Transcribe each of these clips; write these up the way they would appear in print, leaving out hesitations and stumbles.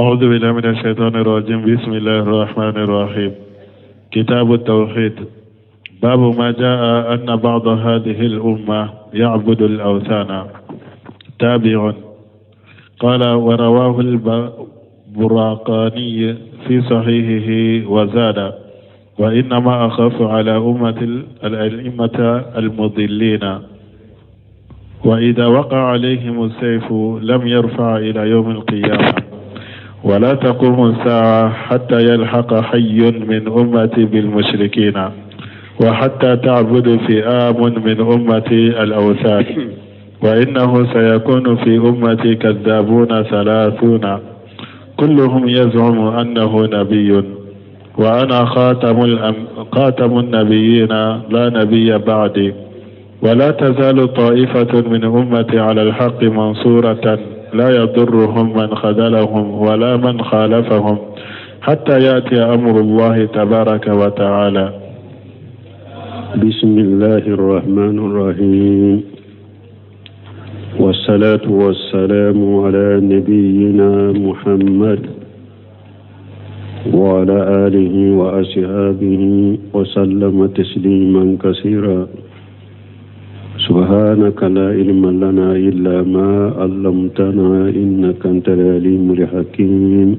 أعوذ بالله من الشيطان الرجيم. بسم الله الرحمن الرحيم. كتاب التوحيد. باب ما جاء أن بعض هذه الأمة يعبد الأوثان. تابع. قال: ورواه البراقاني في صحيحه وزاد: وإنما أخاف على أمة الأئمة المضلين، وإذا وقع عليهم السيف لم يرفع إلى يوم القيامة، ولا تقوم الساعة حتى يلحق حي من أمتي بالمشركين، وحتى تعبد فئام من أمتي الأوثان، وإنه سيكون في أمتي كذابون 30 كلهم يزعم أنه نبي، وأنا خاتم النبيين لا نبي بعدي، ولا تزال طائفة من أمتي على الحق منصورة لا يضرهم من خذلهم ولا من خالفهم حتى يأتي أمر الله تبارك وتعالى. بسم الله الرحمن الرحيم، والصلاة والسلام على نبينا محمد وعلى آله وأصحابه وسلم تسليما كثيرا. سبحانك لا علم لنا إلا ما علمتنا إنك أنت العليم الحكيم.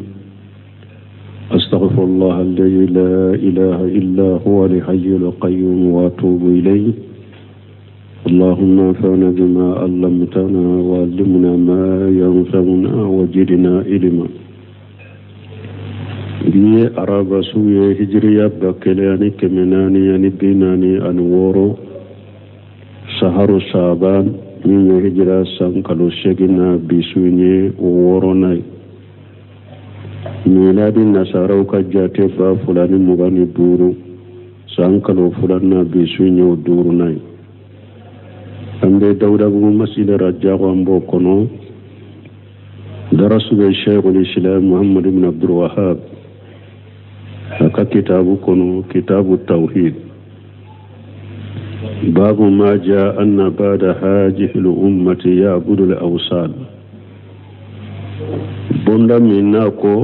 أستغفر الله الذي لا إله إلا هو الحي القيوم وأتوب إليه. اللهم انفعنا بما علمتنا وعلمنا ما ينفعنا وزدنا علما. Bi ye araba su ye, hijiriya 1446, saharu saban, min ye hijira san kalo 8 na, bi su ye o 6nan ye. Miladi nasaraw ka jate 2025, san kalo 2nan, bi su ye o 5nan ye. An bɛ Dawudabugu masjid Rajago, an b'o kɔnɔ. Darasu bɛ Sheikhul Islam Muhammad ibn Abdul Wahab a ka kitabu kɔnɔ, kitabu tawhid, babu ma ja anna ba'da hajihi ummati ya'budu al-awsan. Bonda min n'a ko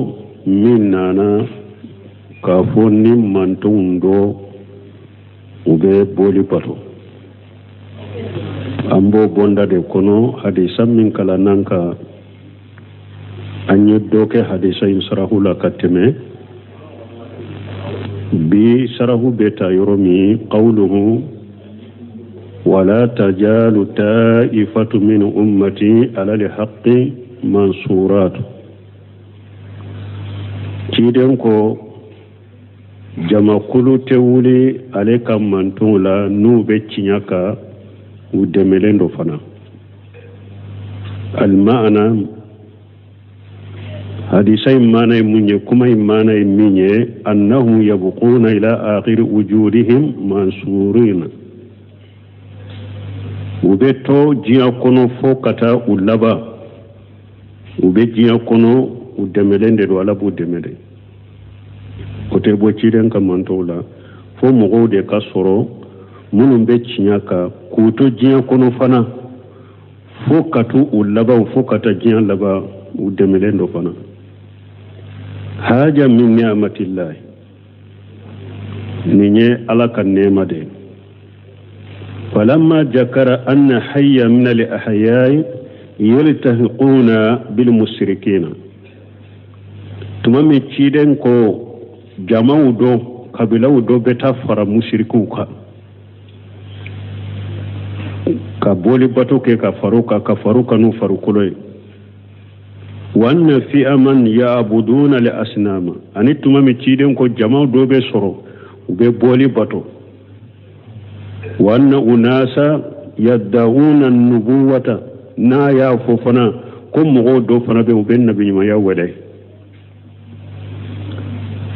min nana k'a fɔ ni mantonw dɔ u bɛ boli bato, an b'o bonda de kɔnɔ. Hadisa min kalannan ka an ye dɔ kɛ hadisa in sarahu la ka tɛmɛ. Bi sarahu bɛ ta yɔrɔ min, qawluhu wala tajalu ta'ifatu min ummati ala alhaqqi mansurat. Ciden ko jamakulu tɛ wuli ale ka mantonw la n'u bɛ tiɲɛ kan, u dɛmɛlen do fana. Almaana, hadisa in maana ye mun ye? Kuma in maana ye min ye, annahum yabquna ila akhiri wujudihim mansurina, u bɛ to diɲɛ kɔnɔ fo ka taa u laban, u bɛ diɲɛ kɔnɔ, u dɛmɛlen de don, Ala b'u dɛmɛ de. O tɛ bɔ ciden ka mantɔw la, fo mɔgɔw de ka sɔrɔ minnu bɛ tiɲɛ kan k'u to diɲɛ kɔnɔ fana fo ka t'u u laban, fo ka taa diɲɛ laban, u dɛmɛlen don fana. Haja min ni'matillahi, nin ye Ala ka nɛɛma de ye. Falamma jakara anna hayya min al ahyai yaltahiquna bil mushrikina, tuma min ciden ko jamaw dɔ, kabilaw dɔ bɛ taa fara musirikiw kan ka boli bato kɛ, ka far'u kan, ka far'u kan n'u farikolo ye, wa anna fi'aman ya'buduna li asnama, ani tuma min ciden ko jamaw dɔ bɛ sɔrɔ u bɛ boli bato, wa anna unasa yadda'una nubuwata, n'a y'a fɔ fana ko mɔgɔw dɔ fana bɛ u bɛ nabiɲumanya wele,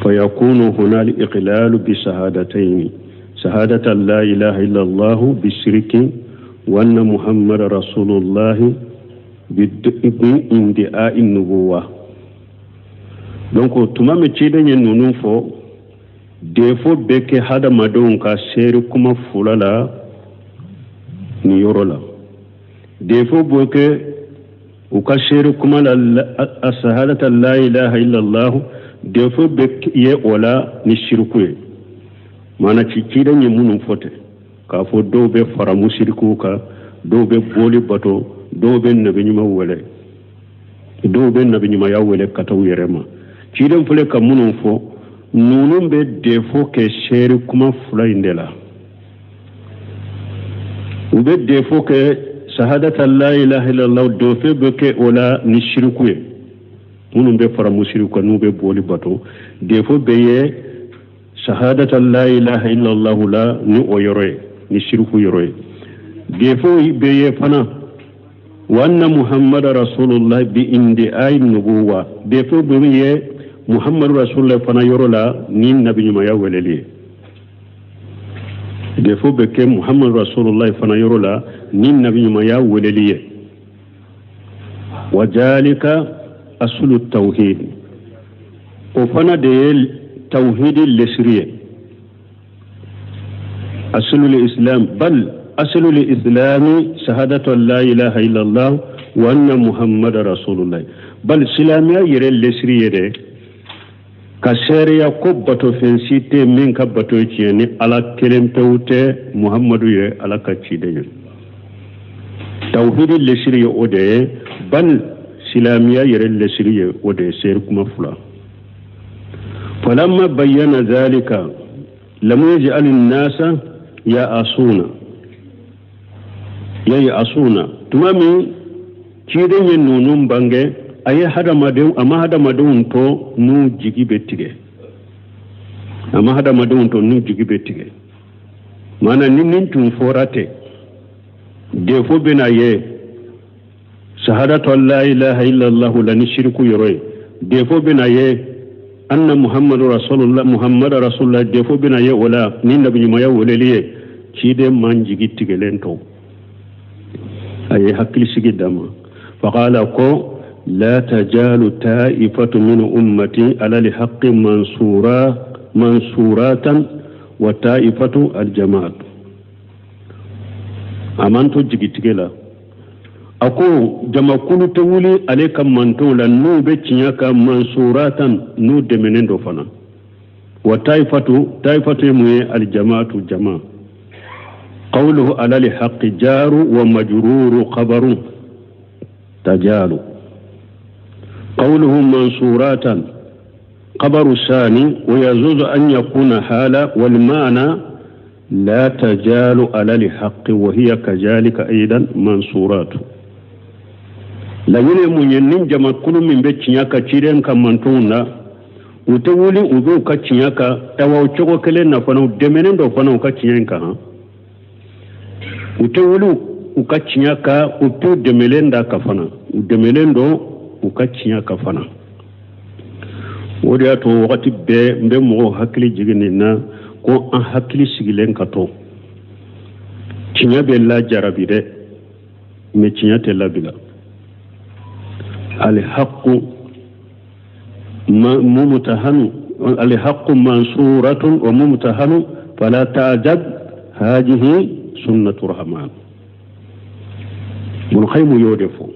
fayakunu huna al-iqlalu bi shahadatayn, shahadata la ilaha illa Allah bi shirki wa anna Muhammad rasulullah bi indi'a nubuwa. Donc tuma min ciden ye ninnu fɔ, defo bɛ kɛ hadamadenw ka seere kuma fila la nin yɔrɔ la. Defo bɛ kɛ U ka seere kuma la asahadata la ilaha illallah, defo bɛ ye o la ni siriku ye. Maana ci ciden ye minnu fɔ ten k'a fɔ dɔw bɛ fara musirikuw kan, dɔw bɛ boli bato, dɔw bɛ nabiɲuman wele, dɔw bɛ nabiɲumanya wele ka taa u yɛrɛ ma. Ciden filɛ ka minnu fɔ, ninnu bɛ defo kɛ seere kuma fila in de la. U bɛ defo kɛ sahadata la ilaha illallah, defo bɛ kɛ o la ni siriku ye. Minnu bɛ fara musiriku kan, n'u bɛ boli bato, defo bɛ ye sahadata la ilaha illallah la ni o yɔrɔ ye, ni siriku yɔrɔ ye. Defo bɛ ye fana wa anna muhammada rasulullah bi indi'ai nubuwa, defo bɛ ye muhammadu rasulullah fana yɔrɔ la ni nabiɲumanya weleli ye. Defo bɛ kɛ muhammadu rasulullah fana yɔrɔ la ni nabiɲumanya weleli ye. Wa jalika asulu tawhid, o fana de ye tawhidi lesiri ye. Asulul islam, bal asulul islami shahadatu an la ilaha illallah wa anna muhammada rasulullah. Bal silamɛya yɛrɛ lesiri ye dɛ ka seereya ko batofɛn si tɛ min ka bato ye tiɲɛ ni Ala kelen pewu tɛ, Muhammadu ye Ala ka ciden ye. Tawhidi lesiri ye o de ye, bal silamɛya yɛrɛ lesiri ye o de ye, seere kuma fila. Falamma bayyana zalika lam yaj'al an-nasa ya'asuna ya'asuna. Tuma min ciden ye ninnu bange, a ye hadamadenw, a ma hadamadenw to n'u jigi bɛ tigɛ, a ma hadamadenw to n'u jigi bɛ tigɛ. Maana ni nin tun fɔra ten, defo bɛna ye sahadatu an la ilaha illallah la ni siriku yɔrɔ ye, defo bɛna ye anna muhammadu rasulullah, muhammadu rasulullah, defo bɛna ye o la ni nabiɲumanya weleli ye. Ciden man jigi tigɛlen to, a ye hakilisigi d'a ma. Faqala ko la tajalu ta'ifatu min ummati ala lihaqqi mansura mansuratan wa ta'ifatu aljamaat. A man to jigitigɛ la, a ko jamakulu tɛ wuli ale ka mantonw la n'u bɛ tiɲɛ kan, mansuratan, n'u dɛmɛnen dɔ fana. Wa ta'ifatu, ta'ifatu ye mun ye? Aljamaatu, jama. Qawluhu ala lihaqqi jaru wa majruru khabaru tajalu. قوله منصورات خبر الثاني، ويجوز أن يكون حالا، والمعنى لا تجال على الحق وهي كذلك أيضا منصورات. Laɲini mun ye? Ni jamakulu min bɛ tiɲɛ kan ciden ka mantonw na, u tɛ wuli, u b'u ka tiɲɛ kan. Awa, o cogo kelen na fana, u dɛmɛnen dɔ fana u ka tiɲɛ in kan. U tɛ wuli u ka tiɲɛ kan, u t'u dɛmɛlen da kan fana, u dɛmɛlen don u ka tiɲɛ kan fana. O de y'a to wagati bɛɛ n bɛ mɔgɔw hakili jigin nin na ko an hakili sigilen ka to. Tiɲɛ bɛ lajarabi dɛ, mɛ tiɲɛ tɛ labila. Alhaqqu mumtahanu, alhaqqu mansuratun wa mumtahanu, fala ta'jab, hadihi sunnatu rahman. Ibn Qayyim y'o de fɔ.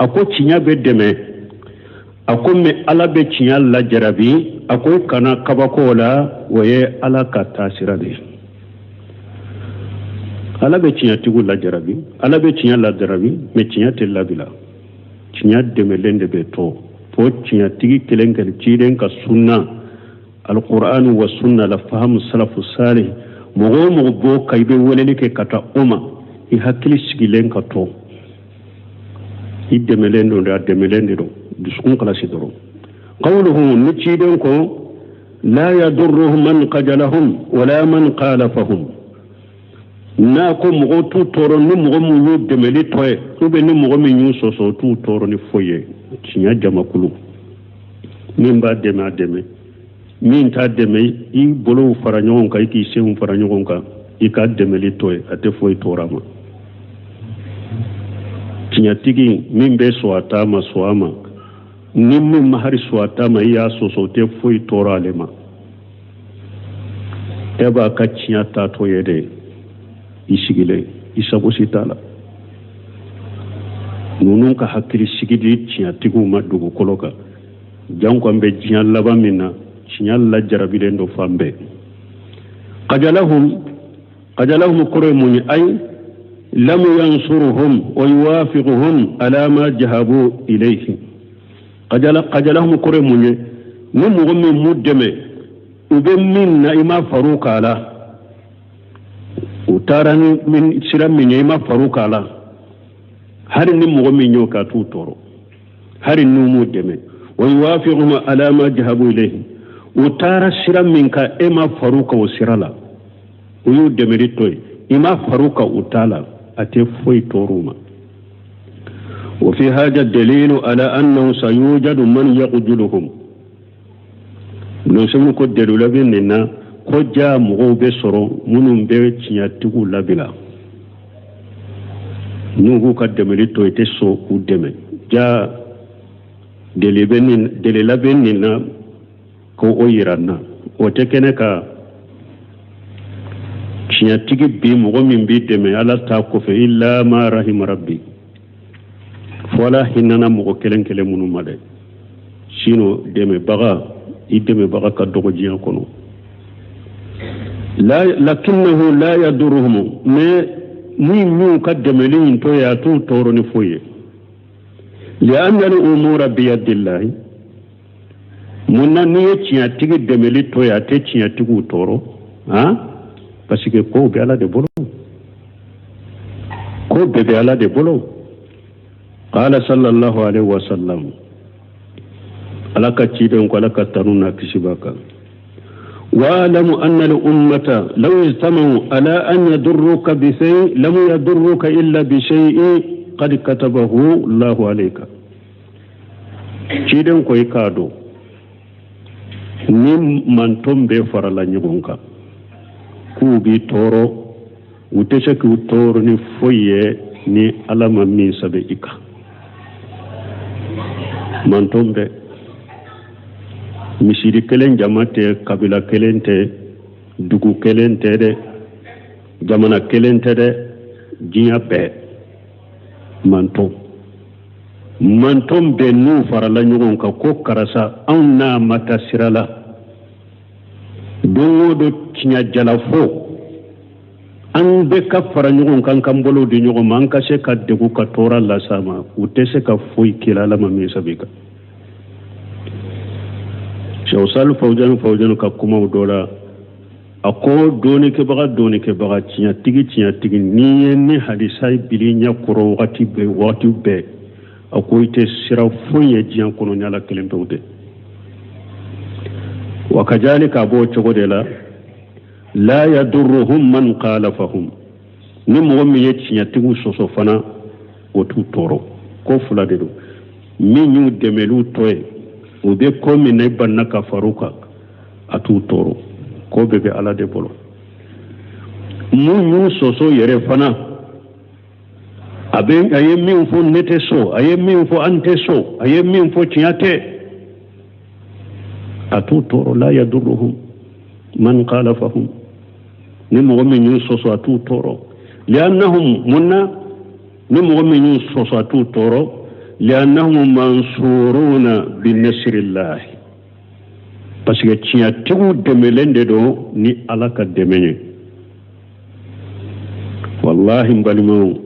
A ko tiɲɛ bɛ dɛmɛ, a ko mɛ Ala bɛ tiɲɛ lajarabi. A ko kana kabako la, o ye Ala ka taasira de ye. Ala bɛ tiɲɛtigiw lajarabi, Ala bɛ tiɲɛ lajarabi, mɛ tiɲɛ tɛ labila. Tiɲɛ dɛmɛlen de bɛ to fo tiɲɛtigi kelen kelen ciden ka sunna, alquran wa sunna la fahamu salafu salih. Mɔgɔ o mɔgɔ b'o kan, i bɛ weleli kɛ ka taa o ma, i hakili sigilen ka to, i dɛmɛlen don dɛ, a dɛmɛlen de don, dusukun kalasi dɔrɔn. Qawluhu, ni ciden ko la yadurruhum man qajalahum wala man khalafahum, n'a ko mɔgɔw t'u tɔɔrɔ ni mɔgɔ min y'u dɛmɛli tɔ ye, ou bien ni mɔgɔ min y'u sɔsɔ, t'u tɔɔrɔ ni foyi ye. Tiɲɛ jamakulu, min b'a dɛmɛ, a dɛmɛ, min t'a dɛmɛ, i bolow fara ɲɔgɔn kan, i k'i senw fara ɲɔgɔn kan, i ka dɛmɛli tɔ ye, a tɛ foyi tɔɔrɔ a ma. Tiɲɛtigi min bɛ sɔn a ta ma, sɔn a ma, ni min ma hari sɔn a ta ma, i y'a sɔsɔ, o tɛ foyi tɔɔrɔ ale ma. E b'a ka tiɲɛ taatɔ ye dɛ, i sigilen, i sago si t'a la. Ninnu ka hakili sigi di tiɲɛtigiw ma dugukolo kan, janko an bɛ diɲɛ laban min na, tiɲɛ lajarabilen don fan bɛɛ. Kajalahum, kajalahum kɔrɔ ye mun ye? Ayi lam yansuruhum wa yuwafiquhum ala ma jahabu ilayhi. Kajala, kajalahum kɔrɔ ye mun ye? Ni mɔgɔ min m'u dɛmɛ, u bɛ min na, i ma far'u kan la, u taara ni sira min ye, i ma far'u kan la, hali ni mɔgɔ min y'o kɛ, a t'u tɔɔrɔ, hali n'u m'u dɛmɛ. Wa yuwafiquhum ala ma jahabu ilayhi, u taara sira min kan, e ma far'u kan o sira la, u y'u dɛmɛli to yen, i ma far'u kan u ta la, a tɛ foyi tɔɔrɔ u ma. Wa fi hada dalilu ala annahu sayujadu man yaqjuluhum. Nɔsɔn ko dalila bɛ nin na ko ja mɔgɔw bɛ sɔrɔ minnu bɛ tiɲɛtigiw labila, n'u b'u ka dɛmɛli to i tɛ sɔn k'u dɛmɛ. Ja delila bɛ nin na ko o yira n na, o tɛ kɛnɛ kan. Tiɲɛtigi bi mɔgɔ min b'i dɛmɛ Ala ta kɔfɛ, illa ma rahima rabbi, fo Ala hinɛna mɔgɔ kelen kelen minnu ma dɛ. Sinon dɛmɛbaga, i dɛmɛbaga ka dɔgɔ diɲɛ kɔnɔ. Lakinnahu la yaduruhum, mais ni y'u ka dɛmɛli in to yen, a t'u tɔɔrɔ ni foyi ye. Lianna al umura biyadillahi. Mun na n'i ye tiɲɛtigi dɛmɛli to yen, a tɛ tiɲɛtigiw tɔɔrɔ? Han, parce que kow bɛ Ala de bolo, ko bɛɛ bɛ Ala de bolo. Qala sallallahu alaihi wa sallam, Ala ka ciden ko, Ala ka tanu n'a kisi b'a kan: واعلم أن الأمة لو اجتمعوا على أن يضروك بشيء لم يضروك إلا بشيء قد كتبه الله عليك. Ciden ko i k'a dɔn, ni manton bɛɛ farala ɲɔgɔn kan k'u b'i tɔɔrɔ, u tɛ se k'u tɔɔrɔ ni foyi ye ni Ala ma min sɛbɛn i kan. Manton bɛɛ, misiri kelen jama tɛ, kabila kelen tɛ, dugu kelen tɛ dɛ, jamana kelen tɛ dɛ, diɲɛ bɛɛ manton, manton bɛɛ n'u farala ɲɔgɔn kan ko karisa, anw n'a ma taa sira la, don o don tiɲɛ jala fo an bɛɛ ka fara ɲɔgɔn kan, k'an bolo di ɲɔgɔn ma, an ka se ka degun ka tɔɔrɔ las'a ma, u tɛ se ka foyi k'i la Ala ma min sɛbɛn i kan. Cheikh Sali Fawzan Fawzan ka kumaw dɔ la, a ko dɔnnikɛbaga, dɔnnikɛbaga, tiɲɛtigi, tiɲɛtigi, n'i ye ni hadisa bil'i ɲɛ kɔrɔ wagati bɛɛ, wagati bɛɛ, a ko i tɛ siran foyi ye diɲɛ kɔnɔ ni Ala kelen pewu tɛ. Wa kazalika, a b'o cogo de la, la yadurruhum man khalafahum, ni mɔgɔ min ye tiɲɛtigiw sɔsɔ fana, o t'u tɔɔrɔ. Ko fila de don: min y'u dɛmɛliw to ye, u bɛ ko min na, i banna ka far'u kan, a t'u tɔɔrɔ, ko bɛɛ bɛ Ala de bolo. Mun y'u sɔsɔ yɛrɛ fana, a bɛ a ye min fɔ, ne tɛ sɔn, a ye min fɔ, an tɛ sɔn, a ye min fɔ, tiɲɛ tɛ, a t'u tɔɔrɔ. La yadurruhum man khalafahum, ni mɔgɔ min y'u sɔsɔ, a t'u tɔɔrɔ. Liannahum, mun na ni mɔgɔ min y'u sɔsɔ, a t'u tɔɔrɔ? Liannahum mansuruna binasrillahi, parce que tiɲɛtigiw dɛmɛlen de don ni Ala ka dɛmɛ ye. Wallahi n balimaw,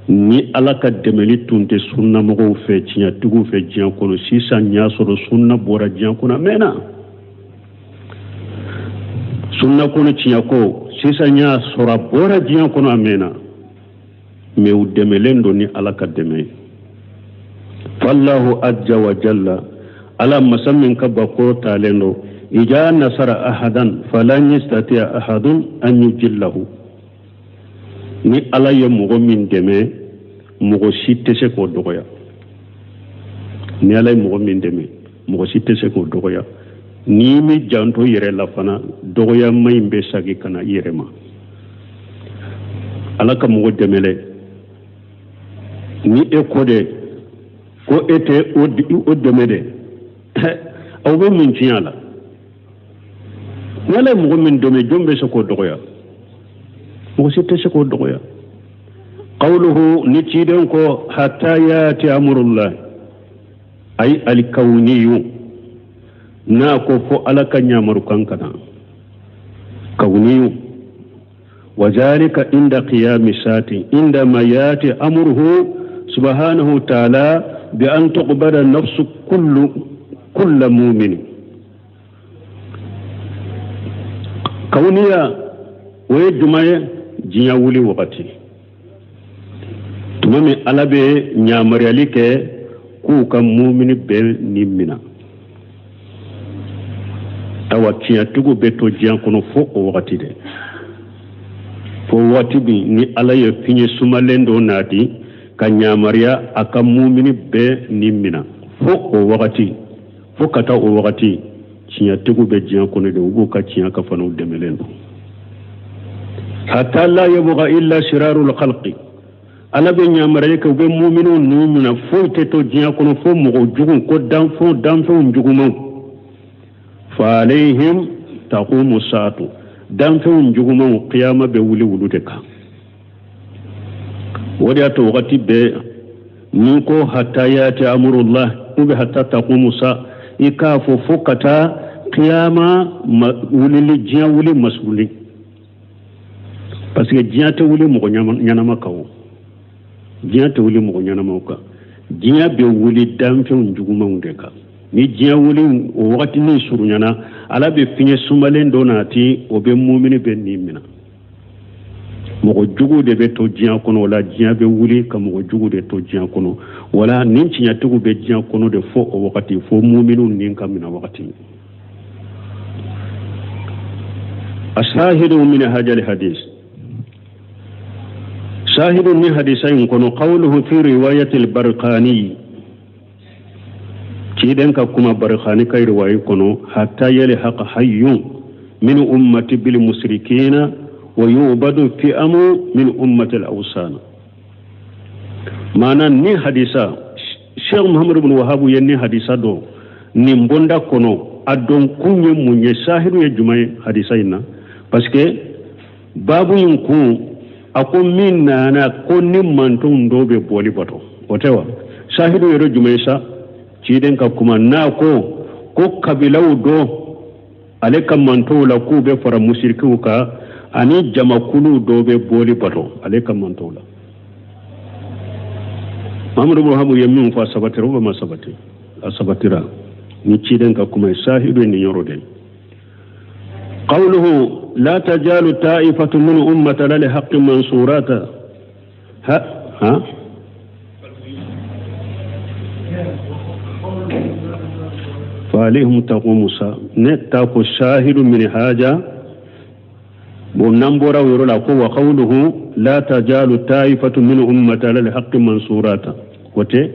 ni Ala ka dɛmɛli tun tɛ sunnamɔgɔw fɛ, tiɲɛtigiw fɛ diɲɛ kɔnɔ sisan, y'a sɔrɔ sunna bɔra diɲɛ kɔnɔ a mɛnna. Sunna kɔnɔ tiɲɛ ko sisan y'a sɔrɔ a bɔra diɲɛ kɔnɔ a mɛnna, mais u dɛmɛlen don ni Ala ka dɛmɛ ye. Fallahu azza wa jalla, Ala masa min ka bakɔrɔ talen don, ija nasara ahadan falan yastati'a ahadun an yujillahu, ni Ala ye mɔgɔ min dɛmɛ, mɔgɔ si tɛ se k'o dɔgɔya. Ni Ala ye mɔgɔ min dɛmɛ, mɔgɔ si tɛ se k'o dɔgɔya. N'i m'i janto yɛrɛ la fana, dɔgɔyama in bɛ segin ka na i yɛrɛ ma. Ala ka mɔgɔ dɛmɛ dɛ, ni e ko de ko e tɛ o dɛmɛ dɛ, aw bɛ mun tiɲɛ la? Ni Ala ye mɔgɔ min dɛmɛ, jɔn bɛ se k'o dɔgɔya? Mɔgɔ si tɛ se k'o dɔgɔya. Qawluhu ni ciden ko hatta yati amrullah ay alkawniyu n'a ko fo Ala ka ɲamarukan ka na kawniyu wa zalika inda qiyami saati indama yati amruhu subhanahu ta'ala bi an tuqbala nafsu kulla mu'min. Kawniya o ye jumɛn ye? Diɲɛ wuli wagati tuma min Ala bɛ ɲamaruyali kɛ k'u ka mumini bɛɛ ni mina. Awa tiɲɛtigiw bɛ to diɲɛ kɔnɔ fo o wagati dɛ, fo waati min ni Ala ye fiɲɛ sumalen dɔ nati ka ɲamaruya a ka mumini bɛɛ ni mina, fo o wagati, fo ka taa o wagati tiɲɛtigiw bɛ diɲɛ kɔnɔ de, u b'u ka tiɲɛ ka fana u dɛmɛlen don. Hatta la yabqa illa shirarul khalqi, Ala bɛ ɲamaruya kɛ u bɛ muminiw ninnu minɛ, foyi tɛ to diɲɛ kɔnɔ fo mɔgɔ jugu ko danfɛnw jugumanw. Fa alayhim taqumu saatu, danfɛnw jugumanw kiyama bɛ wuli wulu de kan. O de y'a to wagati bɛɛ ni ko hatta yati amrullah ou bien hatta taqumu sa, i k'a fɔ fo ka taa kiyama wulili, diɲɛ wuli masuli, parce que diɲɛ tɛ wuli mɔgɔ ɲɛnama kan o, diɲɛ tɛ wuli mɔgɔ ɲɛnamaw kan, diɲɛ bɛ wuli danfɛnw jugumanw de kan. Ni diɲɛ wuli o wagati min surunyana, Ala bɛ fiɲɛ sumalen dɔ nati, o bɛ mumini bɛ nin minɛ. Mɔgɔ jugu de bɛ to diɲɛ kɔnɔ, o la diɲɛ bɛ wuli ka mɔgɔ jugu de to diɲɛ kɔnɔ. Wala nin tiɲɛtigiw bɛ diɲɛ kɔnɔ de fo o wagati, fo muminiw nin ka minɛ wagati. Asahidu min hajal hadis, shahidu ni hadisa in kɔnɔ qawluhu fi riwayati al-Barqani, ciden ka kuma Barqani ka riwayi kɔnɔ, hatta yalhaqa hayyun min ummati bil musrikina wa yubadu fi'amu min ummati al-awsan. Maana ni hadisa Cheikh Muhammad ibn Wahhab ye ni hadisa dɔn nin bonda kɔnɔ, a dɔn kun ye mun ye, shahidu ye jumɛn ye hadisa in na? Parce que babu in kun a ko min nana ko ni mantonw dɔw bɛ bɔli bato, o tɛ wa? Shahidu yɛrɛ jumɛn ye sa? Ciden ka kuma n'a ko ko kabilaw dɔ ale ka mantonw la k'u bɛ fara musirikiw kan, ani jamakulu dɔw bɛ bɔli bato ale ka mantonw la. Muhammadu ibn Wahhab ye min fɔ a sabatira ou ma sabati? A sabatira ni ciden ka kuma ye, shahidu ye nin yɔrɔ de ye. قوله لا تزال طائفة من أمة للحق منصورات ها ها فعليهم تقوم الساعة. نتاك الشاهد من حاجة ونبورا ويرولا وقوله لا تزال طائفة من أمة للحق منصورات وتي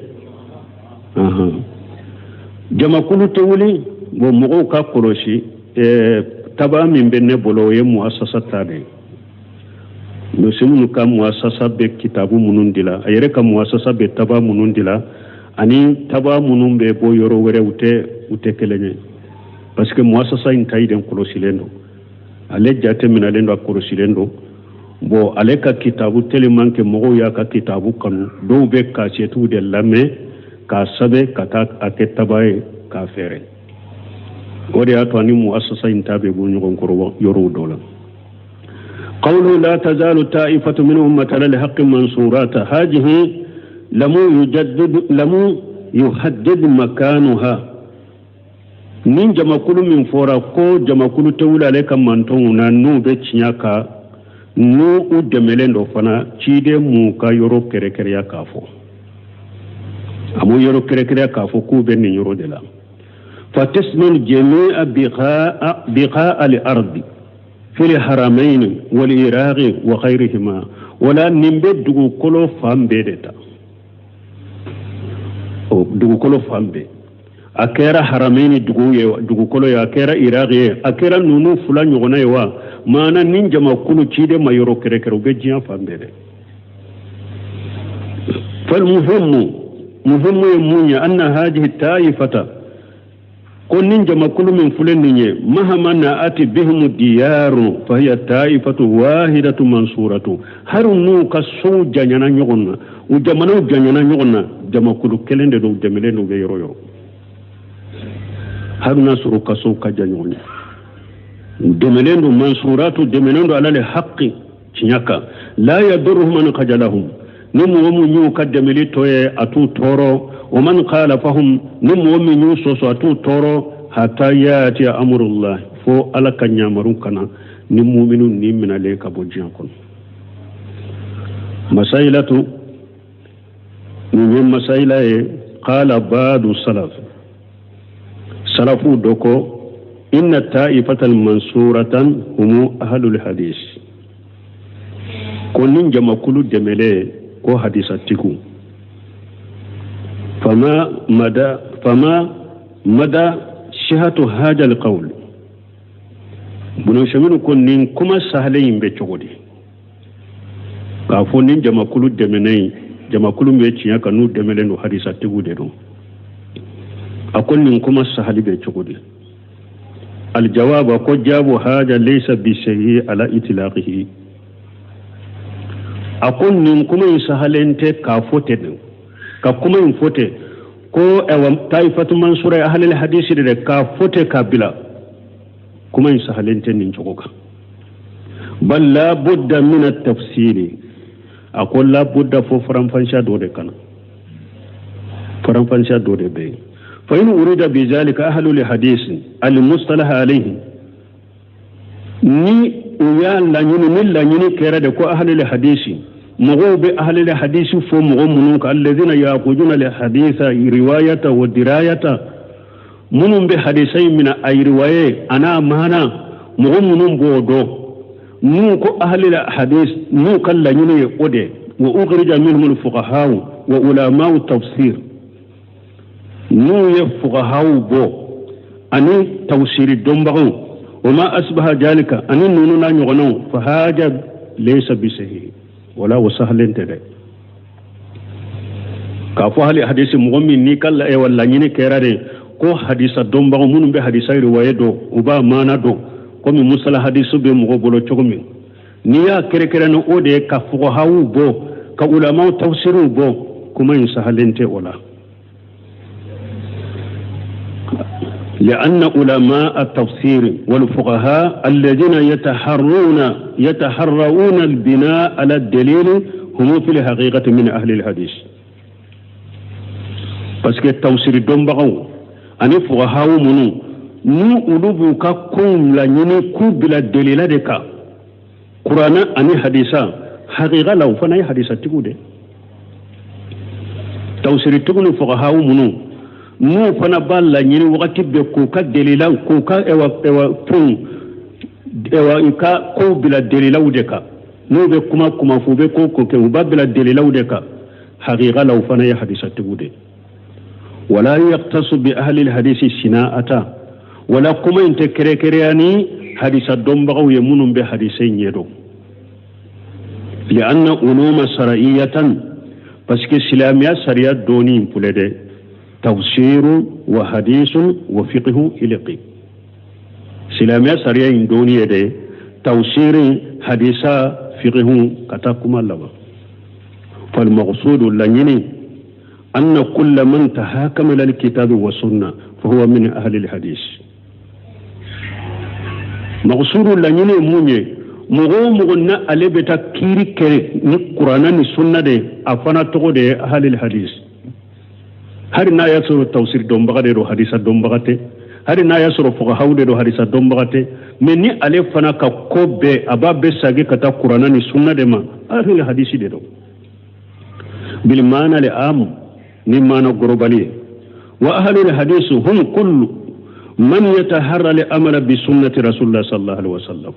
أها جمع كل تولي ومغوكا قروشي taba min bɛ ne bolo o ye muasasa ta de ye. Minnu ka muasasa bɛ kitabu minnu dila, a yɛrɛ ka muasasa bɛ taba minnu dila, ani taba minnu bɛ bɔ yɔrɔ wɛrɛ, u tɛ kelen ye. Parce que muasasa in ta den kɔlɔsilen don, ale jate minɛlen don, a kɔlɔsilen don. Bon, ale ka kitabu tellement que mɔgɔw y'a ka kitabu kanu, dɔw bɛ kasɛtiw de lamɛn k'a sɛbɛn ka taa a kɛ taba ye k'a feere. O de y'a to ani muasasa in ta bɛ bɔ ɲɔgɔn kɔrɔ yɔrɔw dɔ la. قوله لا تزال طائفة من أمة للحق منصورات هذه لم يحدد مكانها. Nin jamakulu min fɔra ko jamakulu tɛ wuli ale ka mantonw na n'u bɛ tiɲɛ kan, n'u u dɛmɛlen dɔ fana, ciden m'u ka yɔrɔ kɛrɛkɛrɛya k'a fɔ, a m'u yɔrɔ kɛrɛkɛrɛya k'a fɔ k'u bɛ nin yɔrɔ de la. فتشمل جميع بقاء الأرض في الحرمين والعراق وغيرهما. ولا نمبي دوغوكولو فام بيدتا دوغوكولو فام بي أكيرا حرمين دوغوكولو يا أكيرا عراق أكيرا نونو فلان يغنى يوا ما أنا نينجا ما كولو تشيدي ما يورو كريكرو بيجيا فام بيدي. فالمهم مهم يمونيا أن هذه الطائفة Ko nin jamakulu min filɛ nin ye, mahama naati bihimu diyaru fahiya taifatu wahidatu mansuratu, hari n'u ka sow janyana ɲɔgɔn na, u jamanaw janyana ɲɔgɔn na, jamakulu kelen de don, dɛmɛlen don, bɛ yɔrɔ yɔrɔ, hari n'a sɔrɔ u ka sow ka jan ɲɔgɔn na, dɛmɛlen don, mansuratu, dɛmɛlen don ala le haqqi, tiɲɛ kan. La yadurruhum man khajalahum, ni mɔgɔ mun y'u ka dɛmɛli tɔ ye, a t'u tɔɔrɔ. Wa man khalafahum, ni mɔgɔ min y'u sɔsɔ, a t'u tɔɔrɔ. Hatta yati amrullah, fo ala ka ɲamaru kana ni muminu ni minalen ka bɔ diɲɛ kɔnɔ. Masailatu, nin ye masaila ye. Qala badu salaf, salafu dɔ ko inna ta'ifatal mansuratan humu ahlul hadis, ko nin jamakulu dɛmɛlen ko hadisatigiw. Fama mada sihatu hajal qawl, Bunu ko nin kuma sahalen in bɛ cogo di k'a fɔ nin jamakulu dɛmɛnen, jamakulu min bɛ tiɲɛ kan, n'u dɛmɛlen don, hadisatigiw de don? A ko nin kuma sahali bɛ cogo di? Aljawab, a ko jaabu haja laysa bisahi ala itlaqihi, a ko nin kuma in sahalen tɛ k'a fɔ ten, ka kuma in fɔ ten ko ɛwa taifatu mansura ahlil hadisi de, k'a fɔ ten k'a bila, kuma in sahalen tɛ nin cogo kan. Bal la budda min at-tafsiri, a ko la budda fo faranfansiya dɔ de kana, faranfansiya dɔ de bɛ yen. Fa in urida bi zalika ahlul hadisi al mustalah alayhi, ni u y'a laɲini, ni laɲini kɛra de ko ahlul hadisi, mɔgɔw bɛ ahlul hadisi fɔ mɔgɔ minnu kan, alladhina yaquduna al hadisa riwayata wa dirayata, minnu bɛ hadisa in minɛ a riwaye a n'a maana, mɔgɔ minnu b'o dɔn, n'u ko ahlul hadis, n'u ka laɲini ye o de, wa ukhrija minhum al fuqaha wa ulama'u tafsir, n'u ye fuqahaw bɔ ani tafsiri dɔnbagaw, wa ma asbaha jalika, ani ninnu n'a ɲɔgɔnnaw, fa haja laysa bisahi, wala o sahalen tɛ dɛ k'a fɔ hali hadisi mɔgɔ min n'i ka laɲini kɛra de ko hadisa dɔnbagaw minnu bɛ hadisa riwaye dɔn, u b'a maana dɔn, komi musala hadisu bɛ mɔgɔ bolo cogo min, n'i y'a kɛrɛkɛrɛ ni o de ye ka fuqahaw bɔ, ka ulamaw tafsiriw bɔ, kuma in sahalen tɛ o la. لأن علماء التفسير والفقهاء الذين يتحرون البناء على الدليل هم في الحقيقة من أهل الحديث. parce que tafsir dɔnbagaw ani fuqahaw minnu n'u olu b'u ka kow laɲini k'u bila delila de kan, kuranɛ ani hadisa, haqiqa la u fana ye hadisatigiw de. Tafsiritigiw ni fuqahaw minnu n'u fana b'a laɲini wagati bɛɛ k'u ka delilaw, k'u ka fɛnw, u ka kow bila delilaw de kan, n'u bɛ kuma kuma fɔ, u bɛ ko ko kɛ, u b'a bila delilaw de kan, haqiqa la u fana ye hadisatigiw de. Wala yaqtasu bi ahli alhadisi sina'ata, wala kuma in tɛ kɛrɛkɛrɛya ni hadisa dɔnbagaw ye minnu bɛ hadisa in ɲɛdɔn. Li'anna uluma shar'iyatan, parce que silamɛya sariya dɔnni in filɛ dɛ, tafsiru wa hadisun wa fiqhu ilqi, silamɛya sariya in dɔnni ye dɛ, tafsiri, hadisa, fiqhu, ka taa kuma laban. Fal maqsudu, laɲini, anna kulla man tahakama ila alkitabi wa sunna fa huwa min ahli alhadis. Maqsudu, laɲini ye mun ye? Mɔgɔ o mɔgɔ na ale bɛ taa kiiri kɛ ni kuranɛ ni sunna de, a fana tɔgɔ de ye ahli alhadis. Hali n'a y'a sɔrɔ tafsir dɔnbaga de don, hadisa dɔnbaga tɛ, hali n'a y'a sɔrɔ fuqahaw de don, hadisa dɔnbaga tɛ, mais ni ale fana ka ko bɛɛ a b'a bɛɛ sagi ka taa kuranɛ ni sunna de ma, ahli hadisi de don. Bil maana li am, ni maana gorobali ye. Wa ahlul hadisi hum kullu man yataharra li amala bi sunnati rasulillah sallallahu alaihi wasallam.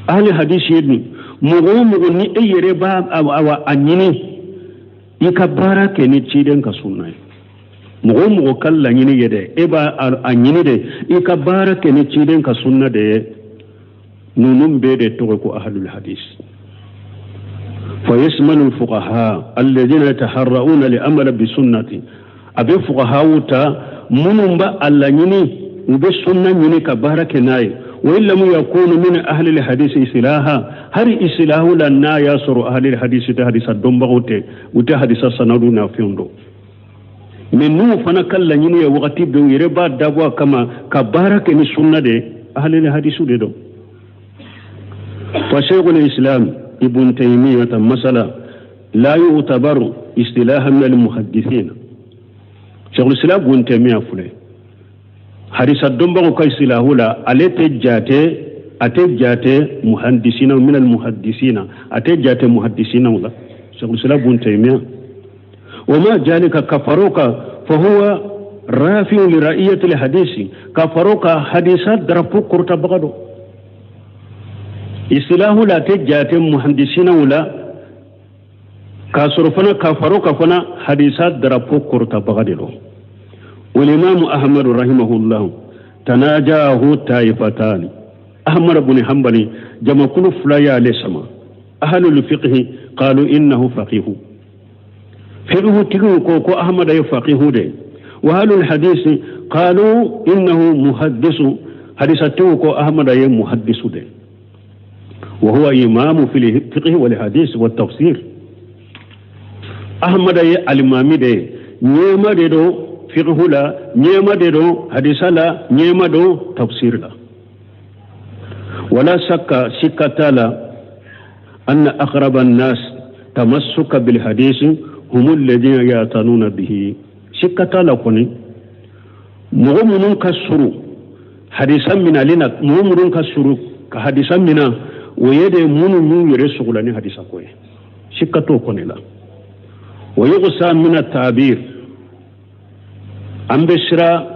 Ahli hadisi ye dun mɔgɔ o mɔgɔ ni e yɛrɛ b'a a ɲini i ka baara kɛ ni ciden ka sunna ye, mɔgɔ o mɔgɔ ka laɲini ye dɛ, e b'a a ɲini de i ka baara kɛ ni ciden ka sunna de ye, ninnu bɛɛ de tɔgɔ ko ahlul hadis. Fa yasmalu alfuqaha alladhina yataharrauna li amala bi sunnati, a bɛ fuqahaw ta Minnu b'a a laɲini, u bɛ sunna ɲini ka baara kɛ n'a ye. Wa in lam yakunu min ahli alhadisi istilaha, hari istilahu la, n'a y'a sɔrɔ ahli alhadisi tɛ, hadisa dɔnbagaw tɛ, u tɛ hadisa sanadu n'a fɛnw dɔn, mais n'u fana ka laɲini ye wagati bɛɛ, u yɛrɛ b'a dabɔ a kama ka baara kɛ ni sunna de ye, ahli alhadisi de don. Fa shaykhul islam Ibn Taymiyyah masala la yu'tabaru istilahan min al-muhaddithin. Shaykhul Islam Ibn Taymiyyah filɛ, hadisa dɔnbagaw ka istilahu la, ale tɛ jate, a tɛ jate muhaddisina, min al-muhaddisina, a tɛ jate muhaddisina la, Shaykhul Islam Ibn Taymiyyah. Wa ma jalika kafaruka fa huwa rafi'u li ra'iyati al-hadisi, kafaruka hadisa drapeau kɔrɔtabaga don. Istilahu la, a tɛ jate muhaddisina la, k'a sɔrɔ fana kafaruka fana hadisa drapeau kɔrɔtabaga de don. والإمام أحمد رحمه الله تناجاه طائفتان، أحمد بن حنبل jamakulu fila y'ale sama. أهل الفقه قالوا إنه فقيه، fiqhu tigiw ko ko Ahmad ye faqihu de. وأهل الحديث قالوا إنه محدث، hadisatigiw ko Ahmad ye muhaddisu de. وهو إمام في الفقه والحديث والتفسير. Ahmad ye alimami de ye, ɲɛma de don fiqhu la, ɲɛma de don hadisa la, ɲɛma don tafsir la. ولا شك، sikka t'a la، أن أقرب الناس تمسك بالحديث هم الذين يعتنون به. Sikka t'a la kɔni, mɔgɔ minnu ka surun hadisa minali na, mɔgɔ minnu ka surun ka hadisa mina, o ye de minnu y'u yɛrɛ sugula ni hadisa ko ye, sikka t'o kɔni la. ويخشى من التعبير، an bɛ sira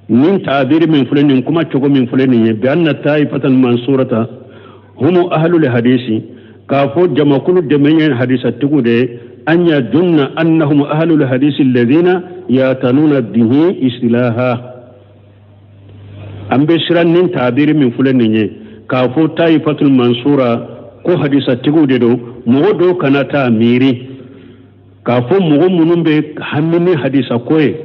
nin taabiri min filɛ nin, kuma cogo min filɛ nin ye، بأن الطائفة المنصورة هم أهل الحديث، k'a fɔ jamakulu dɛmɛ ye hadisatigiw de ye، أن يظن أنهم أهل الحديث الذين يعتنون به اصطلاحا. An bɛ siran nin taabiri min filɛ nin ye, k'a fɔ طائفة المنصورة ko hadisatigiw de don, mɔgɔ dɔw kana taa miiri k'a fɔ mɔgɔ minnu bɛ hami ni hadisa ko ye,